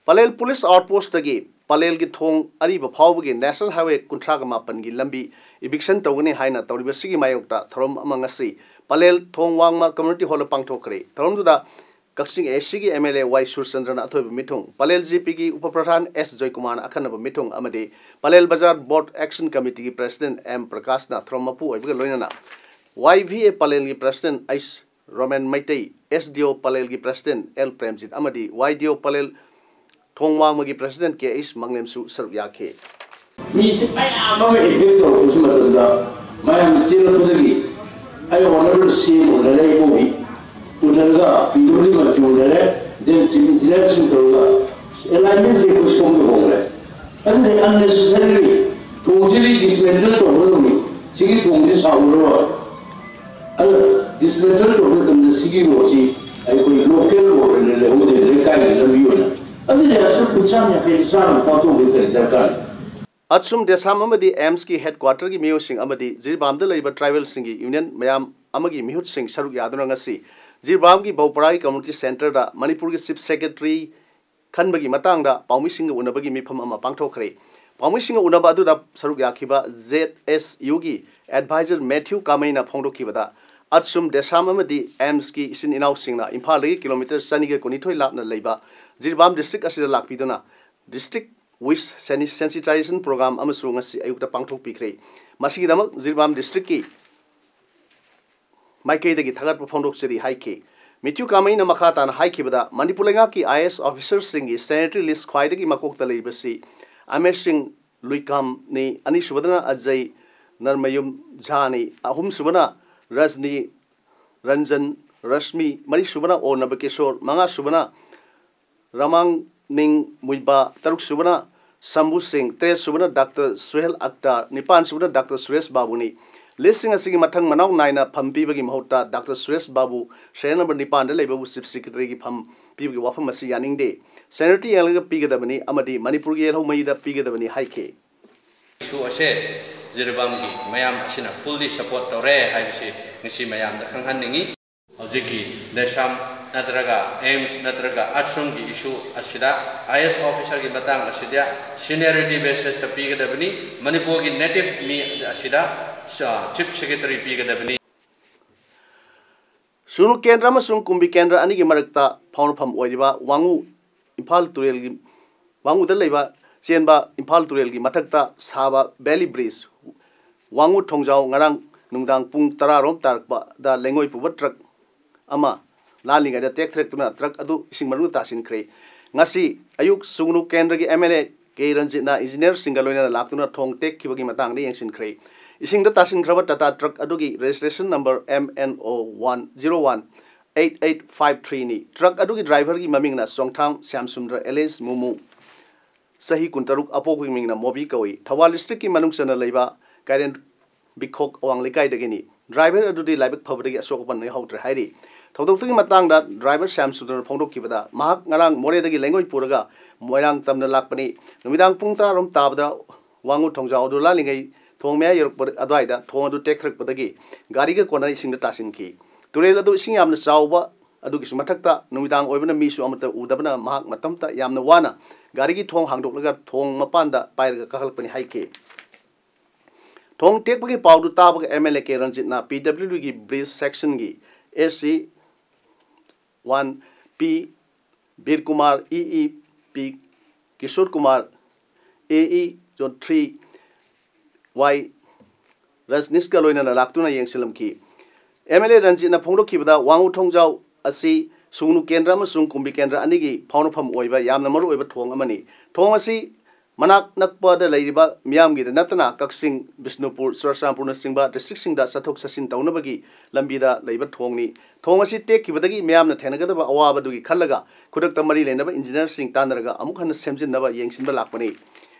ꯄꯂꯦꯜ ꯄꯨꯂꯤꯁ ꯑꯥꯎꯠꯄꯣꯁꯇꯒꯤ ꯄꯂꯦꯜꯒꯤ ꯊꯣꯡ ꯑꯔꯤꯕ ꯐꯥꯎꯕꯒꯤ ꯅꯦꯁꯅꯦꯜ ꯍꯥꯏꯋꯦ ꯀꯨꯟꯊ꯭ꯔꯥꯒ ꯃꯥꯄꯟꯒꯤ ꯂꯝꯕꯤ ꯏꯚꯤꯛꯁꯟ ꯇꯧꯒꯅꯤ ꯍꯥꯏꯅ ꯇꯧꯔꯤꯕꯁꯤꯒꯤ ꯃꯥꯌꯣꯛꯇ ꯊꯧꯔꯝ ꯑꯃ ꯉꯁꯤ ꯄꯂꯦꯜ ꯊꯣꯡ ꯋꯥꯡꯃ ꯀꯝꯃ꯭ꯌꯨꯅꯤꯇꯤ ꯍꯣꯜꯗ ꯄꯥꯡꯊꯣꯛꯈ꯭ꯔꯦ꯫ ꯊꯧꯔꯝꯗꯨꯗ ꯀꯛꯆꯤꯡ ꯑꯦ ꯁꯤꯒꯤ ꯑꯦꯝ ꯑꯦꯜ ꯑꯦ ꯋꯥꯏ ꯁꯨꯔꯆꯟꯗ꯭ꯔꯅ ꯑꯊꯣꯏꯕ ꯃꯤꯊꯨꯡ, ꯄꯂꯦꯜ ꯖꯤ ꯄꯤꯒꯤ ꯎꯄ ꯄ꯭ꯔꯙꯥꯟ ꯑꯦꯁ ꯖꯣꯏꯀꯨꯃꯥꯔꯅ ꯑꯈꯟꯅꯕ ꯃꯤꯊꯨꯡ ꯑꯃꯗꯤ ꯄꯂꯦꯜ ꯕꯖꯥꯔ ꯕꯣꯠ ꯑꯦꯛꯁꯟ ꯀꯃꯤꯇꯤꯒꯤ ꯄ꯭ꯔꯦꯁꯤꯗꯦꯟꯠ ꯑꯦꯝ ꯄ꯭ꯔꯀꯥꯁꯅ ꯊꯧꯔꯝ ꯃꯄꯨ ꯑꯣꯏꯕꯒ ꯂꯣꯏꯅꯅ ꯋꯥꯏ ꯚꯤ ꯑꯦ ꯄꯂꯦꯜꯒꯤ president H Romen Meitei, S D O ꯄꯂꯦꯜꯒꯤ ꯄ꯭ꯔꯦꯁꯤꯗꯦꯟꯠ ꯑꯦꯜ ꯄ꯭ꯔꯦꯝꯖꯤꯠ ꯑꯃꯗꯤ ꯋꯥꯏ ꯗꯤ ꯑꯣ ꯄꯂꯦꯜ ꯊꯣꯡ ꯋꯥꯡꯃꯒꯤ president ꯀꯦ ꯑꯩꯆ ꯃꯪꯂꯦꯝꯁꯨ ꯁꯔꯨꯛ ꯌꯥꯈꯤ꯫ ꯃꯤꯁꯦ ꯃꯌꯥꯝ ꯑꯃ ꯑꯦꯐꯦꯛ ꯇꯧꯔꯛꯄꯁꯤ ꯃꯇꯝꯗ ꯃꯌꯥꯝ ꯆꯦꯜꯂꯛꯄꯗꯒꯤ ꯑꯩ ꯑꯣꯅꯔꯦꯕꯜ ꯁꯤ ꯑꯦꯝ ꯎꯅꯔꯦ, ꯑꯩ ꯀꯣꯕꯤ ꯎꯅꯔꯒ ꯄꯤ ꯗꯕ꯭ꯂꯤꯎ ꯃꯟꯇ꯭ꯔꯤ ꯎꯅꯔꯦ, ꯗꯦꯟ ꯆꯤꯐ ꯏꯟꯖꯤꯅꯤꯌꯥꯔꯁꯤꯡ ꯇꯧꯔꯒ ꯑꯦꯂꯥꯏꯟꯃꯦꯟꯁꯦ ꯑꯩꯈꯣꯏ ꯁꯣꯝꯗ ꯍꯣꯡꯉꯦ꯫ ꯑꯗꯨꯅ ꯑꯟꯅꯦꯁꯦꯁꯔꯤꯂꯤ ꯊꯣꯡꯁꯤꯗꯤ ꯗꯤꯁꯃꯦꯟꯇꯜ ꯇꯧꯒꯗꯧꯅꯤ꯫ ꯁꯤꯒꯤ ꯊꯣꯡꯁꯤ ꯁꯥꯎꯔꯔꯣꯏ꯫ ꯑꯗꯨ ꯗꯤꯁꯃꯦꯟꯇꯜ ꯇꯧꯕ ꯃꯇꯝꯗ ꯁꯤꯒꯤ ꯔꯣꯗꯁꯤ ꯑꯩꯈꯣꯏ ꯂꯣꯀꯦꯜ ꯔꯣꯗ ꯑꯣꯏꯅ ꯂꯩꯍꯧꯗꯦ, ꯂꯩꯀꯥꯏꯒꯤ ꯂꯝꯕꯤ ꯑꯣꯏꯅ꯫ ꯑꯗꯨꯗꯤ ꯑꯁꯨꯛ ꯆꯥꯝ ꯌꯥꯡꯈꯩ ꯆꯥꯝꯃ ꯄꯥꯡꯊꯣꯛꯄꯒꯤ ꯀꯔꯤ ꯗꯔꯀꯥꯔ ꯂꯩ? ꯑꯠꯁꯨꯝ ꯗꯦꯁꯥꯝ ꯑꯃꯗꯤ ꯑꯦꯝꯁꯀꯤ headquarterꯒꯤ ꯃꯤꯑꯣꯏꯁꯤꯡ ꯑꯃꯗꯤ ꯖꯤꯔꯤꯕꯥꯝꯗ ꯂꯩꯔꯤꯕ tribal ꯁꯤꯡꯒꯤ union ꯃꯌꯥꯝ ꯑꯃꯒꯤ ꯃꯤꯍꯨꯠꯁꯤꯡ ꯁꯔꯨꯛ ꯌꯥꯗꯨꯅ ꯉꯁꯤ ꯖꯤꯔꯤꯕꯥꯝꯒꯤ ꯕꯧꯄꯔꯥꯒꯤ community centreꯗ ꯃꯅꯤꯄꯨꯔꯒꯤ chief secretary ꯈꯟꯕꯒꯤ ꯃꯇꯥꯡꯗ ꯄꯥꯎꯃꯤꯁꯤꯡꯒ ꯎꯅꯕꯒꯤ ꯃꯤꯐꯝ ꯑꯃ ꯄꯥꯡꯊꯣꯛꯈ꯭ꯔꯦ꯫ ꯄꯥꯎꯃꯤꯁꯤꯡꯒ ꯎꯅꯕ ꯑꯗꯨꯗ ꯁꯔꯨꯛ ꯌꯥꯈꯤꯕ ꯖꯦꯗ ꯑꯦꯁ ꯌꯨꯒꯤ advisor ꯃꯦꯊ꯭ꯌꯨ ꯀꯥꯃꯩꯅ ꯐꯣꯡꯗꯣꯛꯈꯤꯕꯗ, ꯑꯠꯁꯨꯝ ꯗꯦꯁꯥꯝ ꯑꯃꯗꯤ ꯑꯦꯝꯁꯀꯤ ꯏꯆꯤꯟ ꯏꯅꯥꯎꯁꯤꯡꯅ ꯏꯝꯐꯥꯜꯗꯒꯤ ꯀꯤꯂꯣꯃꯤꯇꯔ ꯆꯅꯤꯒ ꯀꯨꯟꯅꯤꯊꯣꯏ ꯂꯥꯞꯅ ꯂꯩꯕ ꯖꯤꯔꯤꯕꯥꯝ district ꯑꯁꯤꯗ ꯂꯥꯛꯄꯤꯗꯨꯅ district with sensitization program ꯑꯃꯁꯨ ꯉꯁꯤ ꯑꯌꯨꯛꯇ ꯄꯥꯡꯊꯣꯛꯄꯤꯈ꯭ꯔꯦ꯫ ꯃꯁꯤꯒꯤꯗꯃꯛ ꯖꯤꯔꯤꯕꯥꯝ districtꯀꯤ ꯃꯥꯏꯀꯩꯗꯒꯤ ꯊꯥꯒꯠꯄ ꯐꯣꯡꯗꯣꯛꯆꯔꯤ ꯍꯥꯏꯈꯤ꯫ ꯃꯤꯊ꯭ꯌꯨ ꯀꯥꯃꯩꯅ ꯃꯈꯥ ꯇꯥꯅ ꯍꯥꯏꯈꯤꯕꯗ, ꯃꯅꯤꯄꯨꯔ ꯂꯩꯉꯥꯛꯀꯤ I A S officerꯁꯤꯡꯒꯤ seniority list ꯈ꯭ꯋꯥꯏꯗꯒꯤ ꯃꯀꯣꯛꯇ ꯂꯩꯔꯤꯕꯁꯤ ꯑꯃꯦꯁ ꯁꯤꯡ ꯂꯨꯏꯀꯥꯝꯅꯤ, ꯑꯅꯤꯁꯨꯕꯗꯅ ꯑꯖꯩ ꯅꯔꯃꯌꯨꯝ ꯖꯥꯅꯤ, ꯑꯍꯨꯝꯁꯨꯕꯅ ꯔꯖꯅꯤ ꯔꯟꯖꯟ ꯔꯁꯃꯤ, ꯃꯔꯤꯁꯨꯕꯅ ꯑꯣ ꯅꯕꯀꯤꯁꯣꯔ, ꯃꯉꯥꯁꯨꯕꯅ ꯔꯃꯥꯡꯅꯤꯡ ꯃꯨꯏꯕꯥ, ꯇꯔꯨꯛꯁꯨꯕꯅ ꯁꯝꯕꯨ ꯁꯤꯡ, ꯇꯔꯦꯠꯁꯨꯕꯅ ꯗꯥꯛꯇꯔ ꯁꯨꯍꯦꯜ ꯑꯛꯇꯥꯔ, ꯅꯤꯄꯥꯟꯁꯨꯕꯅ ꯗꯥꯛꯇꯔ ꯁꯨꯔꯦꯁ ꯕꯥꯕꯨꯅꯤ꯫ Listꯁꯤꯡ ꯑꯁꯤꯒꯤ ꯃꯊꯪ ꯃꯅꯥꯎ ꯅꯥꯏꯅ ꯐꯝ ꯄꯤꯕꯒꯤ ꯃꯍꯨꯠꯇ ꯗꯥꯛꯇꯔ ꯁꯨꯔꯦꯁ ꯕꯥꯕꯨ serial number ꯅꯤꯄꯥꯟꯗ ꯂꯩꯕꯕꯨ chief secretaryꯒꯤ ꯐꯝ ꯄꯤꯕꯒꯤ ꯋꯥꯐꯝ ꯑꯁꯤ ꯌꯥꯅꯤꯡꯗꯦ꯫ Seniority ꯌꯦꯡꯂꯒ ꯄꯤꯒꯗꯕꯅꯤ ꯑꯃꯗꯤ ꯃꯅꯤꯄꯨꯔꯒꯤ ꯌꯦꯜꯍꯧ ꯃꯩꯗ ꯄꯤꯒꯗꯕꯅꯤ ꯍꯥꯏꯈꯤ꯫ Issue ꯑꯁꯦ ꯖꯤꯔꯤꯕꯥꯝꯒꯤ ꯃꯌꯥꯝ ꯑꯁꯤꯅ fully support ꯇꯧꯔꯦ ꯍꯥꯏꯕꯁꯤ ꯉꯁꯤ ꯃꯌꯥꯝꯗ ꯈꯪꯍꯟꯅꯤꯡꯏ꯫ ꯍꯧꯖꯤꯛꯀꯤ ꯗꯦꯁꯥꯝ ꯅꯠꯇ꯭ꯔꯒ ꯑꯦꯝꯁ ꯅꯠꯇ꯭ꯔꯒ ꯑꯠꯁꯨꯝꯒꯤ issue ꯑꯁꯤꯗ ꯑꯥꯏ ꯑꯦ ꯑꯦꯁ officerꯒꯤ ꯃꯇꯥꯡ ꯑꯁꯤꯗ seniority basisꯇ ꯄꯤꯒꯗꯕꯅꯤ꯫ ꯃꯅꯤꯄꯨꯔꯒꯤ native ꯃꯤ ꯑꯁꯤꯗ chief secretary ꯄꯤꯒꯗꯕꯅꯤ꯫ ꯁꯨꯅꯨ ꯀꯦꯟꯗ꯭ꯔ ꯑꯃꯁꯨꯡ ꯀꯨꯝꯕꯤ ꯀꯦꯟꯗ꯭ꯔ ꯑꯅꯤꯒꯤ ꯃꯔꯛꯇ ꯐꯥꯎꯅꯐꯝ ꯑꯣꯏꯔꯤꯕ ꯋꯥꯉꯨ ꯏꯝꯐꯥꯜ ꯇꯨꯔꯦꯜꯒꯤ, ꯋꯥꯉꯨꯗ ꯂꯩꯕ ꯆꯦꯟꯕ ꯏꯝꯐꯥꯜ ꯇꯨꯔꯦꯜꯒꯤ ꯃꯊꯛꯇ ꯁꯥꯕ valley bridge, ꯋꯥꯉꯨ ꯊꯣꯡꯖꯥꯎ ꯉꯔꯥꯡ ꯅꯨꯡꯗꯥꯡ ꯄꯨꯡ ꯇꯔꯥ ꯔꯣꯝ ꯇꯥꯔꯛꯄꯗ ꯂꯩꯉꯣꯏ ꯄꯨꯕ ꯇ꯭ꯔꯛ ꯑꯃ ꯂꯥꯜꯂꯤꯉꯩꯗ ꯇꯦꯛꯊꯔꯛꯇꯨꯅ ꯇ꯭ꯔꯛ ꯑꯗꯨ ꯏꯁꯤꯡ ꯃꯅꯨꯡꯗ ꯇꯥꯁꯤꯟꯈ꯭ꯔꯦ꯫ ꯉꯁꯤ ꯑꯌꯨꯛ ꯁꯨꯒꯅꯨ ꯀꯦꯟꯗ꯭ꯔꯒꯤ M L A K ꯔꯟꯖꯤꯠꯅ ꯏꯟꯖꯤꯅꯤꯌꯔꯁꯤꯡꯒ ꯂꯣꯏꯅꯅ ꯂꯥꯛꯇꯨꯅ ꯊꯣꯡ ꯇꯦꯛꯈꯤꯕꯒꯤ ꯃꯇꯥꯡꯗ ꯌꯦꯡꯁꯤꯟꯈ꯭ꯔꯦ꯫ ꯏꯁꯤꯡꯗ ꯇꯥꯁꯤꯟꯈ꯭ꯔꯕ ꯇꯥꯇꯥ ꯇ꯭ꯔꯛ ꯑꯗꯨꯒꯤ registration number M N O one zero one eight eight five three ꯅꯤ꯫ ꯇ꯭ꯔꯛ ꯑꯗꯨꯒꯤ ꯗ꯭ꯔꯥꯏꯚꯔꯒꯤ ꯃꯃꯤꯡꯅ ꯆꯣꯡꯊꯥꯝ ꯁ꯭ꯌꯥꯝꯁꯨꯟꯗ꯭ꯔ alias ꯃꯨꯃꯨ, ꯆꯍꯤ ꯀꯨꯟꯇꯔꯨꯛ, ꯑꯄꯣꯛꯄꯒꯤ ꯃꯤꯡꯅ ꯃꯣꯕꯤ ꯀꯧꯏ꯫ ꯊꯧꯕꯥꯜ ꯗꯤꯁꯇ꯭ꯔꯤꯛꯀꯤ ꯃꯅꯨꯡ ꯆꯟꯅ ꯂꯩꯕ ꯀꯥꯏꯔꯦꯟ ꯕꯤꯈꯣꯛ ꯑꯋꯥꯡ ꯂꯩꯀꯥꯏꯗꯒꯤꯅꯤ꯫ ꯗ꯭ꯔꯥꯏꯚꯔ ꯑꯗꯨꯗꯤ ꯂꯥꯏꯕꯛ ꯐꯕꯗꯒꯤ ꯑꯁꯣꯛ ꯑꯄꯟ ꯌꯥꯎꯍꯧꯗ꯭ꯔꯦ ꯍꯥꯏꯔꯤ꯫ ꯊꯧꯗꯣꯛꯇꯨꯒꯤ ꯃꯇꯥꯡꯗ ꯗ꯭ꯔꯥꯏꯚꯔ ꯁ꯭ꯌꯥꯝ ꯁꯨꯟꯗꯔꯅ ꯐꯣꯡꯗꯣꯛꯈꯤꯕꯗ, ꯃꯍꯥꯛ ꯉꯔꯥꯡ ꯃꯣꯔꯦꯗꯒꯤ ꯂꯩꯉꯣꯏ ꯄꯨꯔꯒ ꯃꯣꯏꯔꯥꯡ ꯇꯝꯅ ꯂꯥꯛꯄꯅꯤ꯫ ꯅꯨꯃꯤꯗꯥꯡ ꯄꯨꯡ ꯇꯔꯥꯔꯣꯝ ꯇꯥꯕꯗ ꯋꯥꯉꯨ ꯊꯣꯡꯖꯥꯎ ꯑꯗꯨ ꯂꯥꯜꯂꯤꯉꯩ ꯊꯣꯡ ꯃꯌꯥ ꯌꯧꯔꯛꯄ ꯑꯗꯨꯋꯥꯏꯗ ꯊꯣꯡ ꯑꯗꯨ ꯇꯦꯛꯊꯔꯛꯄꯗꯒꯤ ꯒꯥꯔꯤꯒ ꯀꯣꯟꯅ ꯏꯁꯤꯡꯗ ꯇꯥꯁꯤꯟꯈꯤ꯫ ꯇꯨꯔꯦꯜ ꯑꯗꯨ ꯏꯁꯤꯡ ꯌꯥꯝꯅ ꯆꯥꯎꯕ ꯑꯗꯨꯒꯤꯁꯨ ꯃꯊꯛꯇ ꯅꯨꯃꯤꯗꯥꯡ ꯑꯣꯏꯕꯅ ꯃꯤꯁꯨ ꯑꯃꯠꯇ ꯎꯗꯕꯅ ꯃꯍꯥꯛ ꯃꯇꯝꯇ ꯌꯥꯝꯅ ꯋꯥꯅ ꯒꯥꯔꯤꯒꯤ ꯊꯣꯡ ꯍꯥꯡꯗꯣꯛꯂꯒ ꯊꯣꯡ ꯃꯄꯥꯟꯗ ꯄꯥꯏꯔꯒ ꯀꯥꯈꯠꯂꯛꯄꯅꯤ ꯍꯥꯏꯈꯤ꯫ ꯊꯣꯡ ꯇꯦꯛꯄꯒꯤ ꯄꯥꯎꯗꯨ ꯇꯥꯕꯒ M L A K ꯔꯟꯖꯤꯠꯅ P W Dꯒꯤ bridge sectionꯒꯤ A C one P ꯕꯤꯔꯀꯨꯃꯥꯔ, E E P Kishore Kumar, A E zone three Y ꯔꯖꯅꯤꯁꯀ ꯂꯣꯏꯅꯅ ꯂꯥꯛꯇꯨꯅ ꯌꯦꯡꯁꯤꯜꯂꯝꯈꯤ꯫ M L A ꯔꯟꯖꯤꯠꯅ ꯐꯣꯡꯗꯣꯛꯈꯤꯕꯗ, ꯋꯥꯉꯨ ꯊꯣꯡꯖꯥꯎ ꯑꯁꯤ ꯁꯨꯒꯅꯨ ꯀꯦꯟꯗ꯭ꯔ ꯑꯃꯁꯨꯡ ꯀꯨꯝꯕꯤ ꯀꯦꯟꯗ꯭ꯔ ꯑꯅꯤꯒꯤ ꯐꯥꯎꯅꯐꯝ ꯑꯣꯏꯕ ꯌꯥꯝꯅ ꯃꯔꯨꯑꯣꯏꯕ ꯊꯣꯡ ꯑꯃꯅꯤ꯫ ꯊꯣꯡ ꯑꯁꯤ ꯃꯅꯥꯛ ꯅꯛꯄꯗ ꯂꯩꯔꯤꯕ ꯃꯤꯌꯥꯝꯒꯤꯗ ꯅꯠꯇꯅ ꯀꯛꯆꯤꯡ, ꯕꯤꯁꯅꯨꯄꯨꯔ, ꯆꯨꯔꯆꯥꯟꯄꯨꯔꯅꯆꯤꯡꯕ districtꯁꯤꯡꯗ ꯆꯠꯊꯣꯛ ꯆꯠꯁꯤꯟ ꯇꯧꯅꯕꯒꯤ ꯂꯝꯕꯤꯗ ꯂꯩꯕ ꯊꯣꯡꯅꯤ꯫ ꯊꯣꯡ ꯑꯁꯤ ꯇꯦꯛꯈꯤꯕꯗꯒꯤ ꯃꯤꯌꯥꯝꯅ ꯊꯦꯡꯅꯒꯗꯕ ꯑꯋꯥꯕꯗꯨꯒꯤ ꯈꯜꯂꯒ ꯈꯨꯗꯛꯇ ꯃꯔꯤ ꯂꯩꯅꯕ ꯏꯟꯖꯤꯅꯤꯌꯔꯁꯤꯡ ꯇꯥꯟꯅꯔꯒ ꯑꯃꯨꯛ ꯍꯟꯅ ꯁꯦꯝꯖꯤꯟꯅꯕ ꯌꯦꯡꯁꯤꯟꯕ ꯂꯥꯛꯄꯅꯤ꯫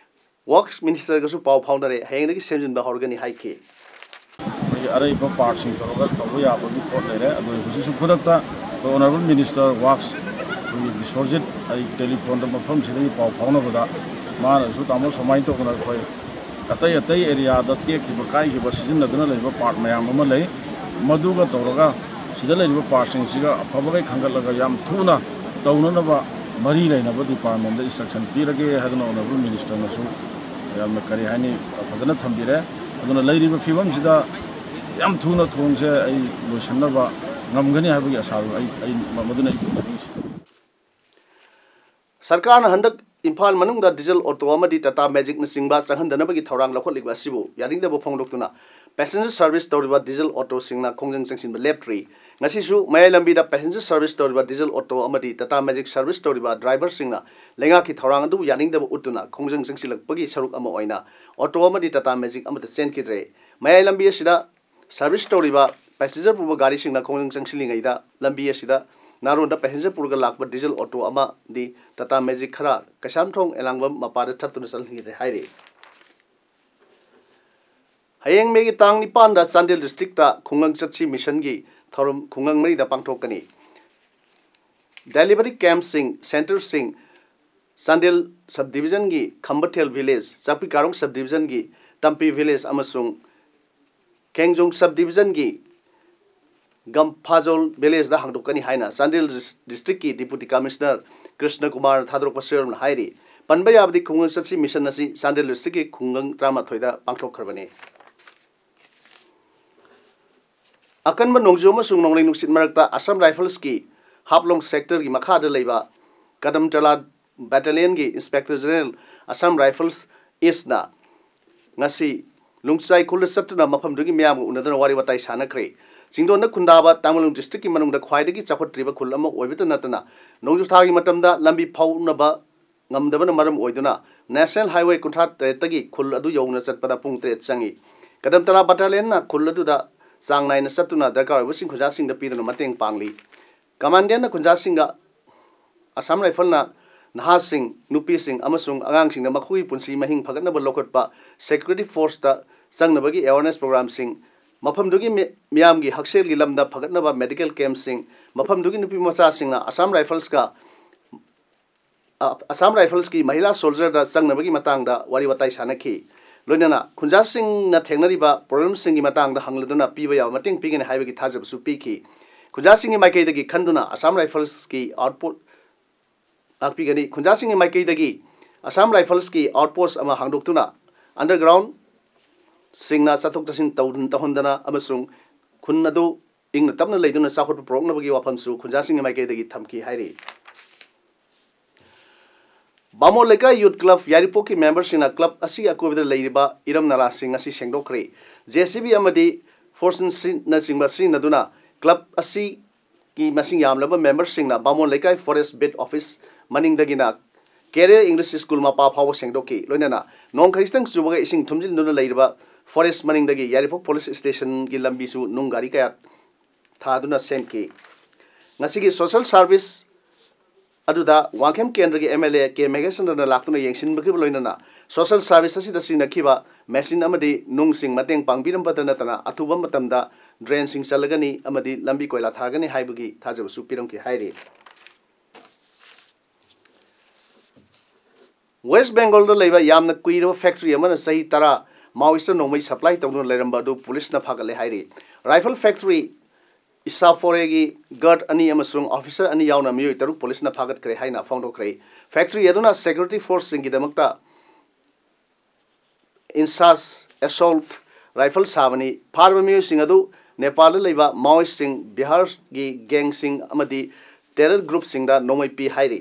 Works Ministerꯒꯁꯨ ꯄꯥꯎ ꯐꯥꯎꯅꯔꯦ, ꯍꯌꯦꯡꯗꯒꯤ ꯁꯦꯝꯖꯤꯟꯕ ꯍꯧꯔꯒꯅꯤ ꯍꯥꯏꯈꯤ꯫ ꯑꯩꯈꯣꯏꯒꯤ ꯑꯔꯩꯕ partꯁꯤꯡ ꯇꯧꯔꯒ ꯇꯧꯕ ꯌꯥꯕꯒꯤ ꯄꯣꯠ ꯂꯩꯔꯦ꯫ ꯑꯗꯣ ꯍꯧꯖꯤꯛꯁꯨ ꯈꯨꯗꯛꯇ ꯑꯩꯈꯣꯏ Honourable Minister Works ꯑꯩꯈꯣꯏꯒꯤ ꯕꯤꯁ꯭ꯋꯔꯖꯤꯠ ꯑꯩ telephoneꯗ ꯃꯐꯝꯁꯤꯗꯒꯤ ꯄꯥꯎ ꯐꯥꯎꯅꯕꯗ ꯃꯥꯅꯁꯨ, "ꯇꯥꯃꯣ, ꯁꯨꯃꯥꯏꯅ ꯇꯧꯗꯅ ꯑꯩꯈꯣꯏ ꯑꯇꯩ ꯑꯇꯩ areaꯗ ꯇꯦꯛꯈꯤꯕ, ꯀꯥꯏꯈꯤꯕ, ꯁꯤꯖꯤꯟꯅꯗꯨꯅ ꯂꯩꯕ part ꯃꯌꯥꯝ ꯑꯃ ꯂꯩ꯫ ꯃꯗꯨꯒ ꯇꯧꯔꯒ ꯁꯤꯗ ꯂꯩꯔꯤꯕ partꯁꯤꯡꯁꯤꯒ ꯑꯐꯕꯈꯩ ꯈꯟꯒꯠꯂꯒ ꯌꯥꯝ ꯊꯨꯅ ꯇꯧꯅꯅꯕ ꯃꯔꯤ ꯂꯩꯅꯕ departmentꯗ instruction ꯄꯤꯔꯒꯦ" ꯍꯥꯏꯗꯅ Honourable Ministerꯅꯁꯨ ꯌꯥꯝꯅ, ꯀꯔꯤ ꯍꯥꯏꯅꯤ, ꯐꯖꯅ ꯊꯝꯕꯤꯔꯦ꯫ ꯑꯗꯨꯅ ꯂꯩꯔꯤꯕ ꯐꯤꯕꯝꯁꯤꯗ ꯌꯥꯝ ꯊꯨꯅ ꯊꯣꯡꯁꯦ ꯑꯩ ꯂꯣꯏꯁꯤꯟꯅꯕ ꯉꯝꯒꯅꯤ ꯍꯥꯏꯕꯒꯤ ꯑꯁꯥꯗꯨ ꯑꯩ, ꯑꯩ, ꯃꯗꯨꯅ ꯑꯩ ꯊꯝꯖꯅꯤꯡꯉꯤꯁꯤ꯫ ꯁꯔꯀꯥꯔꯅ ꯍꯟꯗꯛ ꯏꯝꯐꯥꯜ ꯃꯅꯨꯡꯗ diesel auto ꯑꯃꯗꯤ Tata Magicꯅꯆꯤꯡꯕ ꯆꯪꯍꯟꯗꯅꯕꯒꯤ ꯊꯧꯔꯥꯡ ꯂꯧꯈꯠꯂꯤꯕ ꯑꯁꯤꯕꯨ ꯌꯥꯅꯤꯡꯗꯕ ꯐꯣꯡꯗꯣꯛꯇꯨꯅ passenger service ꯇꯧꯔꯤꯕ diesel autoꯁꯤꯡꯅ ꯈꯣꯡꯖꯪ ꯆꯪꯁꯤꯟꯕ ꯂꯦꯞꯇ꯭ꯔꯤ꯫ ꯉꯁꯤꯁꯨ ꯃꯌꯥꯏ ꯂꯝꯕꯤꯗ passenger service ꯇꯧꯔꯤꯕ diesel auto ꯑꯃꯗꯤ Tata Magic service ꯇꯧꯔꯤꯕ driverꯁꯤꯡꯅ ꯂꯩꯉꯥꯛꯀꯤ ꯊꯧꯔꯥꯡ ꯑꯗꯨꯕꯨ ꯌꯥꯅꯤꯡꯗꯕ ꯎꯠꯇꯨꯅ ꯈꯣꯡꯖꯪ ꯆꯪꯁꯤꯜꯂꯛꯄꯒꯤ ꯁꯔꯨꯛ ꯑꯃ ꯑꯣꯏꯅ auto ꯑꯃꯗꯤ Tata Magic ꯑꯃꯠꯇ ꯆꯦꯟꯈꯤꯗ꯭ꯔꯦ꯫ ꯃꯌꯥꯏ ꯂꯝꯕꯤ ꯑꯁꯤꯗ service ꯇꯧꯔꯤꯕ passenger ꯄꯨꯕ ꯒꯥꯔꯤꯁꯤꯡꯅ ꯈꯣꯡꯖꯪ ꯆꯪꯁꯤꯜꯂꯤꯉꯩꯗ ꯂꯝꯕꯤ ꯑꯁꯤꯗ ꯅꯥꯔꯣꯟꯗ passenger ꯄꯨꯔꯒ ꯂꯥꯛꯄ diesel auto ꯑꯃꯗꯤ Tata Magic ꯈꯔ ꯀꯩꯁꯥꯝꯊꯣꯡ ꯑꯦꯂꯥꯡꯕꯝ ꯃꯄꯥꯗ ꯊꯠꯇꯨꯅ ꯆꯠꯍꯟꯈꯤꯗ꯭ꯔꯦ ꯍꯥꯏꯔꯤ꯫ ꯍꯌꯦꯡ ꯃꯦꯒꯤ ꯇꯥꯡ ꯅꯤꯄꯥꯟꯗ ꯆꯥꯟꯗꯦꯜ districtꯇ ꯈꯨꯡꯒꯪ ꯆꯠꯁꯤ missionꯒꯤ ꯊꯧꯔꯝ ꯈꯨꯡꯒꯪ ꯃꯔꯤꯗ ꯄꯥꯡꯊꯣꯛꯀꯅꯤ꯫ Delivery campꯁꯤꯡ, centreꯁꯤꯡ ꯆꯥꯟꯗꯦꯜ sub divisionꯒꯤ ꯈꯝꯕꯊꯦꯜ village, ꯆꯥꯛꯄꯤ ꯀꯥꯔꯣꯡ sub divisionꯒꯤ ꯇꯝꯄꯤ village ꯑꯃꯁꯨꯡ ꯀꯦꯡꯖꯣꯡ sub divisionꯒꯤ ꯒꯝꯐꯥꯖꯣꯜ villageꯗ ꯍꯥꯡꯗꯣꯛꯀꯅꯤ ꯍꯥꯏꯅ ꯆꯥꯟꯗꯦꯜ districtꯀꯤ Deputy Commissioner ꯀ꯭ꯔꯤꯁꯅ ꯀꯨꯃꯥꯔꯅ ꯊꯥꯗꯣꯔꯛꯄ ꯆꯦꯔꯣꯜꯅ ꯍꯥꯏꯔꯤ꯫ ꯄꯟꯕ ꯌꯥꯕꯗꯤ ꯈꯨꯡꯒꯪ ꯆꯠꯁꯤ mission ꯑꯁꯤ ꯆꯥꯟꯗꯦꯜ districtꯀꯤ ꯈꯨꯡꯒꯪ ꯇꯔꯥꯃꯥꯊꯣꯏꯗ ꯄꯥꯡꯊꯣꯛꯈ꯭ꯔꯕꯅꯤ꯫ ꯑꯀꯟꯕ ꯅꯣꯡꯖꯨ ꯑꯃꯁꯨꯡ ꯅꯣꯡꯂꯩ ꯅꯨꯡꯁꯤꯠ ꯃꯔꯛꯇ Assam Riflesꯀꯤ ꯍꯥꯐꯂꯣꯡ sectorꯒꯤ ꯃꯈꯥꯗ ꯂꯩꯕ ꯀꯗꯝꯇꯂꯥ battalionꯒꯤ Inspector General Assam Rifles Eastꯅ ꯉꯁꯤ ꯂꯨꯡꯆꯥꯏ ꯈꯨꯜꯗ ꯆꯠꯇꯨꯅ ꯃꯐꯝꯗꯨꯒꯤ ꯃꯤꯌꯥꯝꯒ ꯎꯅꯗꯨꯅ ꯋꯥꯔꯤ ꯋꯥꯇꯥꯏ ꯁꯥꯟꯅꯈ꯭ꯔꯦ꯫ ꯆꯤꯡꯗꯣꯟꯗ ꯈꯨꯟꯗꯥꯕ ꯇꯥꯃꯦꯡꯂꯣꯡ districtꯀꯤ ꯃꯅꯨꯡꯗ ꯈ꯭ꯋꯥꯏꯗꯒꯤ ꯆꯥꯎꯈꯠꯇ꯭ꯔꯤꯕ ꯈꯨꯜ ꯑꯃ ꯑꯣꯏꯕꯇ ꯅꯠꯇꯅ ꯅꯣꯡꯖꯨ ꯊꯥꯒꯤ ꯃꯇꯝꯗ ꯂꯝꯕꯤ ꯐꯥꯎꯅꯕ ꯉꯝꯗꯕꯅ ꯃꯔꯝ ꯑꯣꯏꯗꯨꯅ National Highway ꯀꯨꯟꯊ꯭ꯔꯥ ꯇꯔꯦꯠꯇꯒꯤ ꯈꯨꯜ ꯑꯗꯨ ꯌꯧꯅ ꯆꯠꯄꯗ ꯄꯨꯡ ꯇꯔꯦꯠ ꯆꯪꯏ꯫ ꯀꯗꯝꯇꯂꯥ battalionꯅ ꯈꯨꯜ ꯑꯗꯨꯗ ꯆꯥꯡ ꯅꯥꯏꯅ ꯆꯠꯇꯨꯅ ꯗꯔꯀꯥꯔ ꯑꯣꯏꯕꯁꯤꯡ ꯈꯨꯟꯖꯥꯁꯤꯡꯗ ꯄꯤꯗꯨꯅ ꯃꯇꯦꯡ ꯄꯥꯡꯂꯤ꯫ Commandantꯅ ꯈꯨꯟꯖꯥꯁꯤꯡꯒ Assam Riflesꯅ ꯅꯍꯥꯁꯤꯡ, ꯅꯨꯄꯤꯁꯤꯡ ꯑꯃꯁꯨꯡ ꯑꯉꯥꯡꯁꯤꯡꯗ ꯃꯈꯣꯏꯒꯤ ꯄꯨꯟꯁꯤ ꯃꯍꯤꯡ ꯐꯒꯠꯅꯕ ꯂꯧꯈꯠꯄ security forceꯇ ꯆꯪꯅꯕꯒꯤ awareness programmeꯁꯤꯡ, ꯃꯐꯝꯗꯨꯒꯤ ꯃꯤ-, ꯃꯤꯌꯥꯝꯒꯤ ꯍꯛꯁꯦꯜꯒꯤ ꯂꯝꯗ ꯐꯒꯠꯅꯕ medical campꯁꯤꯡ, ꯃꯐꯝꯗꯨꯒꯤ ꯅꯨꯄꯤ ꯃꯆꯥꯁꯤꯡꯅ Assam Riflesꯀ ꯑ, Assam Riflesꯀꯤ ꯃꯍꯤꯂꯥ soldierꯗ ꯆꯪꯅꯕꯒꯤ ꯃꯇꯥꯡꯗ ꯋꯥꯔꯤ ꯋꯥꯇꯥꯏ ꯁꯥꯟꯅꯈꯤ꯫ ꯂꯣꯏꯅꯅ ꯈꯨꯟꯖꯥꯁꯤꯡꯅ ꯊꯦꯡꯅꯔꯤꯕ problemꯁꯤꯡꯒꯤ ꯃꯇꯥꯡꯗ ꯍꯪꯂꯗꯨꯅ ꯄꯤꯕ ꯌꯥꯕ ꯃꯇꯦꯡ ꯄꯤꯒꯅꯤ ꯍꯥꯏꯕꯒꯤ ꯊꯥꯖꯕꯁꯨ ꯄꯤꯈꯤ꯫ ꯈꯨꯟꯖꯥꯁꯤꯡꯒꯤ ꯃꯥꯏꯀꯩꯗꯒꯤ ꯈꯟꯗꯨꯅ Assam Riflesꯀꯤ outpost ꯉꯥꯛꯄꯤꯒꯅꯤ꯫ ꯈꯨꯟꯖꯥꯁꯤꯡꯒꯤ ꯃꯥꯏꯀꯩꯗꯒꯤ Assam Riflesꯀꯤ outpost ꯑꯃ ꯍꯥꯡꯗꯣꯛꯇꯨꯅ undergroundꯁꯤꯡꯅ ꯆꯠꯊꯣꯛ ꯆꯠꯁꯤꯟ ꯇꯧ-, ꯇꯧꯍꯟꯗꯅ ꯑꯃꯁꯨꯡ ꯈꯨꯟ ꯑꯗꯨ ꯏꯪꯅ ꯇꯞꯅ ꯂꯩꯗꯨꯅ ꯆꯥꯎꯈꯠꯄ ꯄꯨꯔꯛꯅꯕꯒꯤ ꯋꯥꯐꯝꯁꯨ ꯈꯨꯟꯖꯥꯁꯤꯡꯒꯤ ꯃꯥꯏꯀꯩꯗꯒꯤ ꯊꯝꯈꯤ ꯍꯥꯏꯔꯤ꯫ ꯕꯥꯃꯣꯟ ꯂꯩꯀꯥꯏ Youth Club ꯌꯥꯏꯔꯤꯄꯣꯛꯀꯤ memberꯁꯤꯡꯅ club ꯑꯁꯤꯒꯤ ꯑꯀꯣꯏꯕꯗ ꯂꯩꯔꯤꯕ ꯏꯔꯝ ꯅꯂꯥꯁꯤꯡ ꯑꯁꯤ ꯁꯦꯡꯗꯣꯛꯈ꯭ꯔꯦ꯫ JCB ꯑꯃꯗꯤ forkliftꯅꯆꯤꯡꯕ ꯁꯤꯖꯤꯟꯅꯗꯨꯅ ꯀ꯭ꯂꯕ ꯑꯁꯤꯒꯤ ꯃꯁꯤꯡ ꯌꯥꯝꯂꯕ ꯃꯦꯝꯕꯔꯁꯤꯡꯅ ꯕꯥꯃꯣꯟ ꯂꯩꯀꯥꯏ ꯐꯣꯔꯦꯁ ꯕꯤꯠ ꯑꯣꯐꯤꯁ ꯃꯅꯤꯡꯗꯒꯤꯅ ꯀꯦꯔꯤꯌꯔ ꯏꯪꯂꯤꯁ ꯁ꯭ꯀꯨꯜ ꯃꯄꯥ ꯐꯥꯎꯕ ꯁꯦꯡꯗꯣꯛꯈꯤ꯫ ꯂꯣꯏꯅꯅ ꯅꯣꯡ ꯈꯖꯤꯛꯇꯪ ꯆꯨꯕꯒ ꯏꯁꯤꯡ ꯊꯨꯝꯖꯤꯟꯗꯨꯅ ꯂꯩꯔꯤꯕ ꯐꯣꯔꯦꯁ ꯃꯅꯤꯡꯗꯒꯤ ꯌꯥꯏꯔꯤꯄꯣꯛ ꯄꯨꯂꯤꯁ ꯁ꯭ꯇꯦꯁꯟꯒꯤ ꯂꯝꯕꯤꯁꯨ ꯅꯨꯡ ꯒꯥꯔꯤ ꯀꯌꯥ ꯊꯥꯗꯨꯅ ꯁꯦꯝꯈꯤ꯫ ꯉꯁꯤꯒꯤ ꯁꯣꯁꯦꯜ ꯁꯥꯔꯚꯤꯁ ꯑꯗꯨꯗ ꯋꯥꯡꯈꯦꯝ ꯀꯦꯟꯗ꯭ꯔꯒꯤ ꯑꯦꯝ ꯑꯦꯜ ꯑꯦ ꯀꯦ ꯃꯦꯘꯦꯁꯟꯗ꯭ꯔꯅ ꯂꯥꯛꯇꯨꯅ ꯌꯦꯡꯁꯤꯟꯕꯒ ꯂꯣꯏꯅꯅ ꯁꯣꯁꯦꯜ ꯁꯥꯔꯚꯤꯁ ꯑꯁꯤꯗ ꯁꯤꯖꯤꯟꯅꯈꯤꯕ ꯃꯦꯆꯤꯟ ꯑꯃꯗꯤ ꯅꯨꯡꯁꯤꯡ ꯃꯇꯦꯡ ꯄꯥꯡꯕꯤꯔꯝꯕꯇ ꯅꯠꯇꯅ ꯑꯊꯨꯕ ꯃꯇꯝꯗ ꯗ꯭ꯔꯦꯟꯁꯤꯡ ꯆꯜꯂꯒꯅꯤ ꯑꯃꯗꯤ ꯂꯝꯕꯤ ꯀꯣꯏꯂꯥ ꯊꯥꯒꯅꯤ ꯍꯥꯏꯕꯒꯤ ꯊꯥꯖꯕꯁꯨ ꯄꯤꯔꯝꯈꯤ ꯍꯥꯏꯔꯤ꯫ ꯋꯦꯁ ꯕꯦꯡꯒꯣꯜꯗ ꯂꯩꯕ ꯌꯥꯝꯅ ꯀꯨꯏꯔꯕ ꯐꯦꯛꯇꯔꯤ ꯑꯃꯅ ꯆꯍꯤ ꯇꯔꯥ ꯃꯥꯑꯣꯏꯁꯇ ꯅꯣꯡꯃꯩ ꯁꯄ꯭ꯂꯥꯏ ꯇꯧꯗꯨꯅ ꯂꯩꯔꯝꯕ ꯑꯗꯨ ꯄꯨꯂꯤꯁꯅ ꯐꯥꯒꯠꯂꯦ ꯍꯥꯏꯔꯤ꯫ ꯔꯥꯏꯐꯜ ꯐꯦꯛꯇꯔꯤ ꯏꯁꯥꯐꯣꯔꯦꯒꯤ ꯒꯥꯔꯗ ꯑꯅꯤ ꯑꯃꯁꯨꯡ ꯑꯣꯐꯤꯁꯔ ꯑꯅꯤ ꯌꯥꯎꯅ ꯃꯤꯑꯣꯏ ꯇꯔꯨꯛ ꯄꯨꯂꯤꯁꯅ ꯐꯥꯒꯠꯈ꯭ꯔꯦ ꯍꯥꯏꯅ ꯐꯣꯡꯗꯣꯛꯈ꯭ꯔꯦ꯫ ꯐꯦꯛꯇꯔꯤ ꯑꯗꯨꯅ ꯁꯦꯀ꯭ꯌꯨꯔꯤꯇꯤ ꯐꯣꯔꯁꯁꯤꯡꯒꯤꯗꯃꯛꯇ ꯏꯟꯁꯥꯁ ꯑꯦꯁꯣꯜꯠ ꯔꯥꯏꯐꯜ ꯁꯥꯕꯅꯤ꯫ ꯐꯥꯔꯕ ꯃꯤꯑꯣꯏꯁꯤꯡ ꯑꯗꯨ ꯅꯦꯄꯥꯜꯗ ꯂꯩꯕ ꯃꯥꯑꯣꯏꯁꯤꯡ, ꯕꯤꯍꯥꯔꯒꯤ ꯒꯦꯡꯁꯤꯡ ꯑꯃꯗꯤ ꯇꯦꯔꯔ ꯒ꯭ꯔꯨꯞꯁꯤꯡꯗ ꯅꯣꯡꯃꯩ ꯄꯤ ꯍꯥꯏꯔꯤ꯫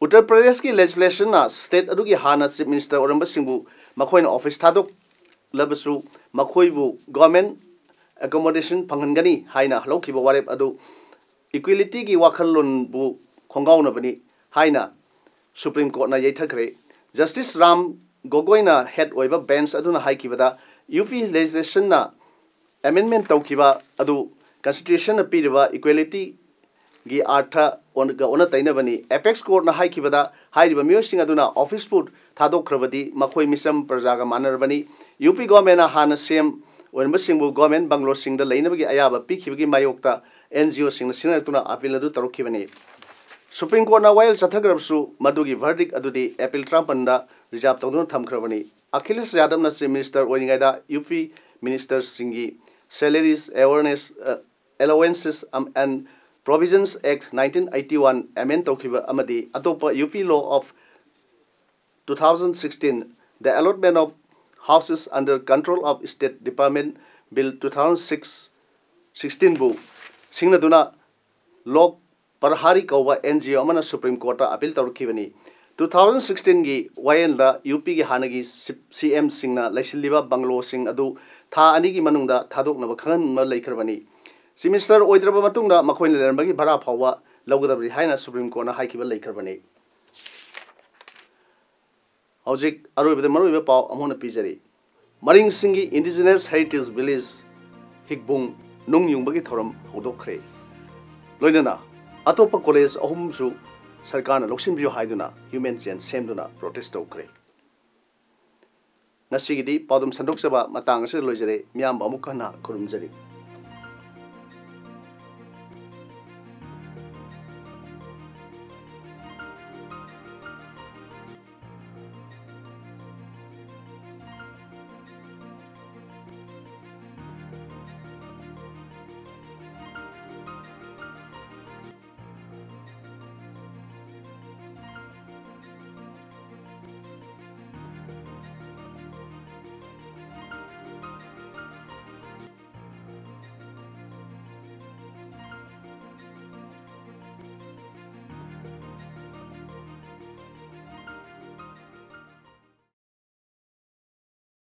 ꯎꯠꯇꯔ ꯄ꯭ꯔꯗꯦꯁꯀꯤ ꯂꯦꯖꯤꯁꯂꯦꯁꯟꯅ ꯁ꯭ꯇꯦꯠ ꯑꯗꯨꯒꯤ ꯍꯥꯟꯅ ꯆꯤꯐ ꯃꯤꯅꯤꯁꯇꯔ ꯑꯣꯏꯔꯝꯕꯁꯤꯡꯕꯨ ꯃꯈꯣꯏꯅ ꯑꯣꯐꯤꯁ ꯊꯥꯗꯣꯛꯂꯕꯁꯨ ꯃꯈꯣꯏꯕꯨ ꯒꯣꯔꯃꯦꯟ ꯑꯦꯀꯣꯃꯣꯗꯦꯁꯟ ꯐꯪꯍꯟꯒꯅꯤ ꯍꯥꯏꯅ ꯂꯧꯈꯤꯕ ꯋꯥꯔꯦꯞ ꯑꯗꯨ ꯏꯀ꯭ꯋꯦꯂꯤꯇꯤꯒꯤ ꯋꯥꯈꯜꯂꯣꯟꯕꯨ ꯈꯣꯡꯒꯥꯎꯅꯕꯅꯤ ꯍꯥꯏꯅ ꯁꯨꯄ꯭ꯔꯤꯝ ꯀꯣꯔꯠꯅ ꯌꯩꯊꯈ꯭ꯔꯦ꯫ ꯖꯁꯇꯤꯁ ꯔꯥꯝ ꯒꯣꯒꯣꯏꯅ ꯍꯦꯗ ꯑꯣꯏꯕ ꯕꯦꯟꯆ ꯑꯗꯨꯅ ꯍꯥꯏꯈꯤꯕꯗ, ꯌꯨ ꯄꯤ ꯂꯦꯖꯤꯁꯂꯦꯁꯟꯅ ꯑꯦꯃꯦꯟꯗꯃꯦꯟ ꯇꯧꯈꯤꯕ ꯑꯗꯨ ꯀꯟꯁꯇꯤꯇ꯭ꯌꯨꯁꯟꯅ ꯄꯤꯔꯤꯕ ꯏꯀ꯭ꯋꯦꯂꯤꯇꯤꯒꯤ ꯑꯥꯔꯊ ꯑꯣꯟ-, ꯑꯣꯟꯅ ꯇꯩꯅꯕꯅꯤ꯫ ꯑꯦꯄꯦꯛꯁ ꯀꯣꯔꯠꯅ ꯍꯥꯏꯈꯤꯕꯗ, ꯍꯥꯏꯔꯤꯕ ꯃꯤꯑꯣꯏꯁꯤꯡ ꯑꯗꯨꯅ ꯑꯣꯐꯤꯁꯄꯨ ꯊꯥꯗꯣꯛꯈ꯭ꯔꯕꯗꯤ ꯃꯈꯣꯏ ꯃꯤꯆꯝ ꯄ꯭ꯔꯖꯥꯒ ꯃꯥꯟꯅꯔꯕꯅꯤ꯫ ꯌꯨ ꯄꯤ ꯒꯣꯔꯃꯦꯟꯅ ꯍꯥꯟꯅ ꯁꯤ ꯑꯦꯝ ꯑꯣꯏꯔꯝꯕꯁꯤꯡꯕꯨ ꯒꯣꯔꯃꯦꯟ ꯕꯪꯒ꯭ꯂꯣꯁꯤꯡꯗ ꯂꯩꯅꯕꯒꯤ ꯑꯌꯥꯕ ꯄꯤꯈꯤꯕꯒꯤ ꯃꯥꯌꯣꯛꯇ ꯑꯦꯟ ꯖꯤ ꯑꯣꯁꯤꯡꯅ ꯁꯤꯖꯤꯟꯅꯔꯛꯇꯨꯅ ꯑꯄꯤꯜ ꯑꯗꯨ ꯇꯧꯔꯛꯈꯤꯕꯅꯤ꯫ ꯁꯨꯄ꯭ꯔꯤꯝ ꯀꯣꯔꯠꯅ ꯋꯥꯌꯦꯜ ꯆꯠꯊꯈ꯭ꯔꯕꯁꯨ, ꯃꯗꯨꯒꯤ ꯚꯔꯗꯤꯛ ꯑꯗꯨꯗꯤ ꯑꯦꯄꯤꯜ ꯇꯔꯥꯃꯥꯄꯟꯗ ꯔꯤꯖꯥꯔꯚ ꯇꯧꯗꯨꯅ ꯊꯝꯈ꯭ꯔꯕꯅꯤ꯫ ꯑꯈꯤꯂꯦꯁ ꯌꯥꯗꯕꯅ ꯆꯤꯐ ꯃꯤꯅꯤꯁꯇꯔ ꯑꯣꯏꯔꯤꯉꯩꯗ U P ꯃꯤꯅꯤꯁꯇꯔꯁꯤꯡꯒꯤ salaries, awareness, uh, allowances, um, and Provisions Act nineteen eighty one amend ꯇꯧꯈꯤꯕ ꯑꯃꯗꯤ ꯑꯇꯣꯞꯄ U P Law of two thousand sixteen, The Allotment of Houses Under Control of State Department Bill two thousand six, sixteen ꯕꯨ ꯁꯤꯡꯅꯗꯨꯅ ꯂꯣꯛ ꯄ꯭ꯔꯍꯥꯔꯤ ꯀꯧꯕ and G O ꯑꯃꯅ supreme ꯀꯣꯔꯠꯇ appeal ꯇꯧꯔꯛꯈꯤꯕꯅꯤ꯫ Two thousand sixteen ꯒꯤ ꯋꯥꯌꯦꯜꯗ U ꯄꯤꯒꯤ ꯍꯥꯟꯅꯒꯤ ꯁꯤ-, ꯁꯤ ꯑꯦꯝꯁꯤꯡꯅ ꯂꯩꯁꯤꯜꯂꯤꯕ ꯕꯪꯒ꯭ꯂꯣꯁꯤꯡ ꯑꯗꯨ ꯊꯥ ꯑꯅꯤꯒꯤ ꯃꯅꯨꯡꯗ ꯊꯥꯗꯣꯛꯅꯕ ꯈꯪꯍꯟꯕ ꯂꯩꯈ꯭ꯔꯕꯅꯤ꯫ ꯆꯤꯐ ꯃꯤꯅꯤꯁꯇꯔ ꯑꯣꯏꯗ꯭ꯔꯕ ꯃꯇꯨꯡꯗ ꯃꯈꯣꯏꯅ ꯂꯩꯔꯝꯕꯒꯤ ꯚꯔꯥ ꯐꯥꯎꯕ ꯂꯧꯒꯗꯕꯅꯤ ꯍꯥꯏꯅ ꯁꯨꯄ꯭ꯔꯤꯝ ꯀꯣꯔꯠꯅ ꯍꯥꯏꯈꯤꯕ ꯂꯩꯈ꯭ꯔꯕꯅꯤ꯫ ꯍꯧꯖꯤꯛ ꯑꯔꯣꯏꯕꯗ ꯃꯔꯨꯑꯣꯏꯕ ꯄꯥꯎ ꯑꯃꯨꯛ ꯍꯟꯅ ꯄꯤꯖꯔꯤ꯫ ꯃꯔꯤꯡꯁꯤꯡꯒꯤ ꯏꯟꯗꯤꯖꯤꯅꯁ ꯍꯦꯔꯤꯇꯦꯖ ꯚꯤꯂꯦꯖ ꯍꯤꯛꯕꯨꯡ ꯅꯨꯡ ꯌꯨꯡꯕꯒꯤ ꯊꯧꯔꯝ ꯍꯧꯗꯣꯛꯈ꯭ꯔꯦ꯫ ꯂꯣꯏꯅꯅ ꯑꯇꯣꯞꯄ ꯀꯣꯂꯦꯖ ꯑꯍꯨꯝꯁꯨ ꯁꯔꯀꯥꯔꯅ ꯂꯧꯁꯤꯟꯕꯤꯌꯨ ꯍꯥꯏꯗꯨꯅ ꯍ꯭ꯌꯨꯃꯦꯟ ꯆꯦꯟ ꯁꯦꯝꯗꯨꯅ ꯄ꯭ꯔꯣꯇꯦꯁ ꯇꯧꯈ꯭ꯔꯦ꯫ ꯉꯁꯤꯒꯤꯗꯤ ꯄꯥꯎꯗꯝ ꯁꯟꯗꯣꯛꯆꯕ ꯃꯇꯥꯡ ꯑꯁꯤꯗ ꯂꯣꯏꯖꯔꯦ꯫ ꯃꯤꯌꯥꯝꯕꯨ ꯑꯃꯨꯛ ꯍꯟꯅ ꯈꯨꯔꯨꯝꯖꯔꯤ꯫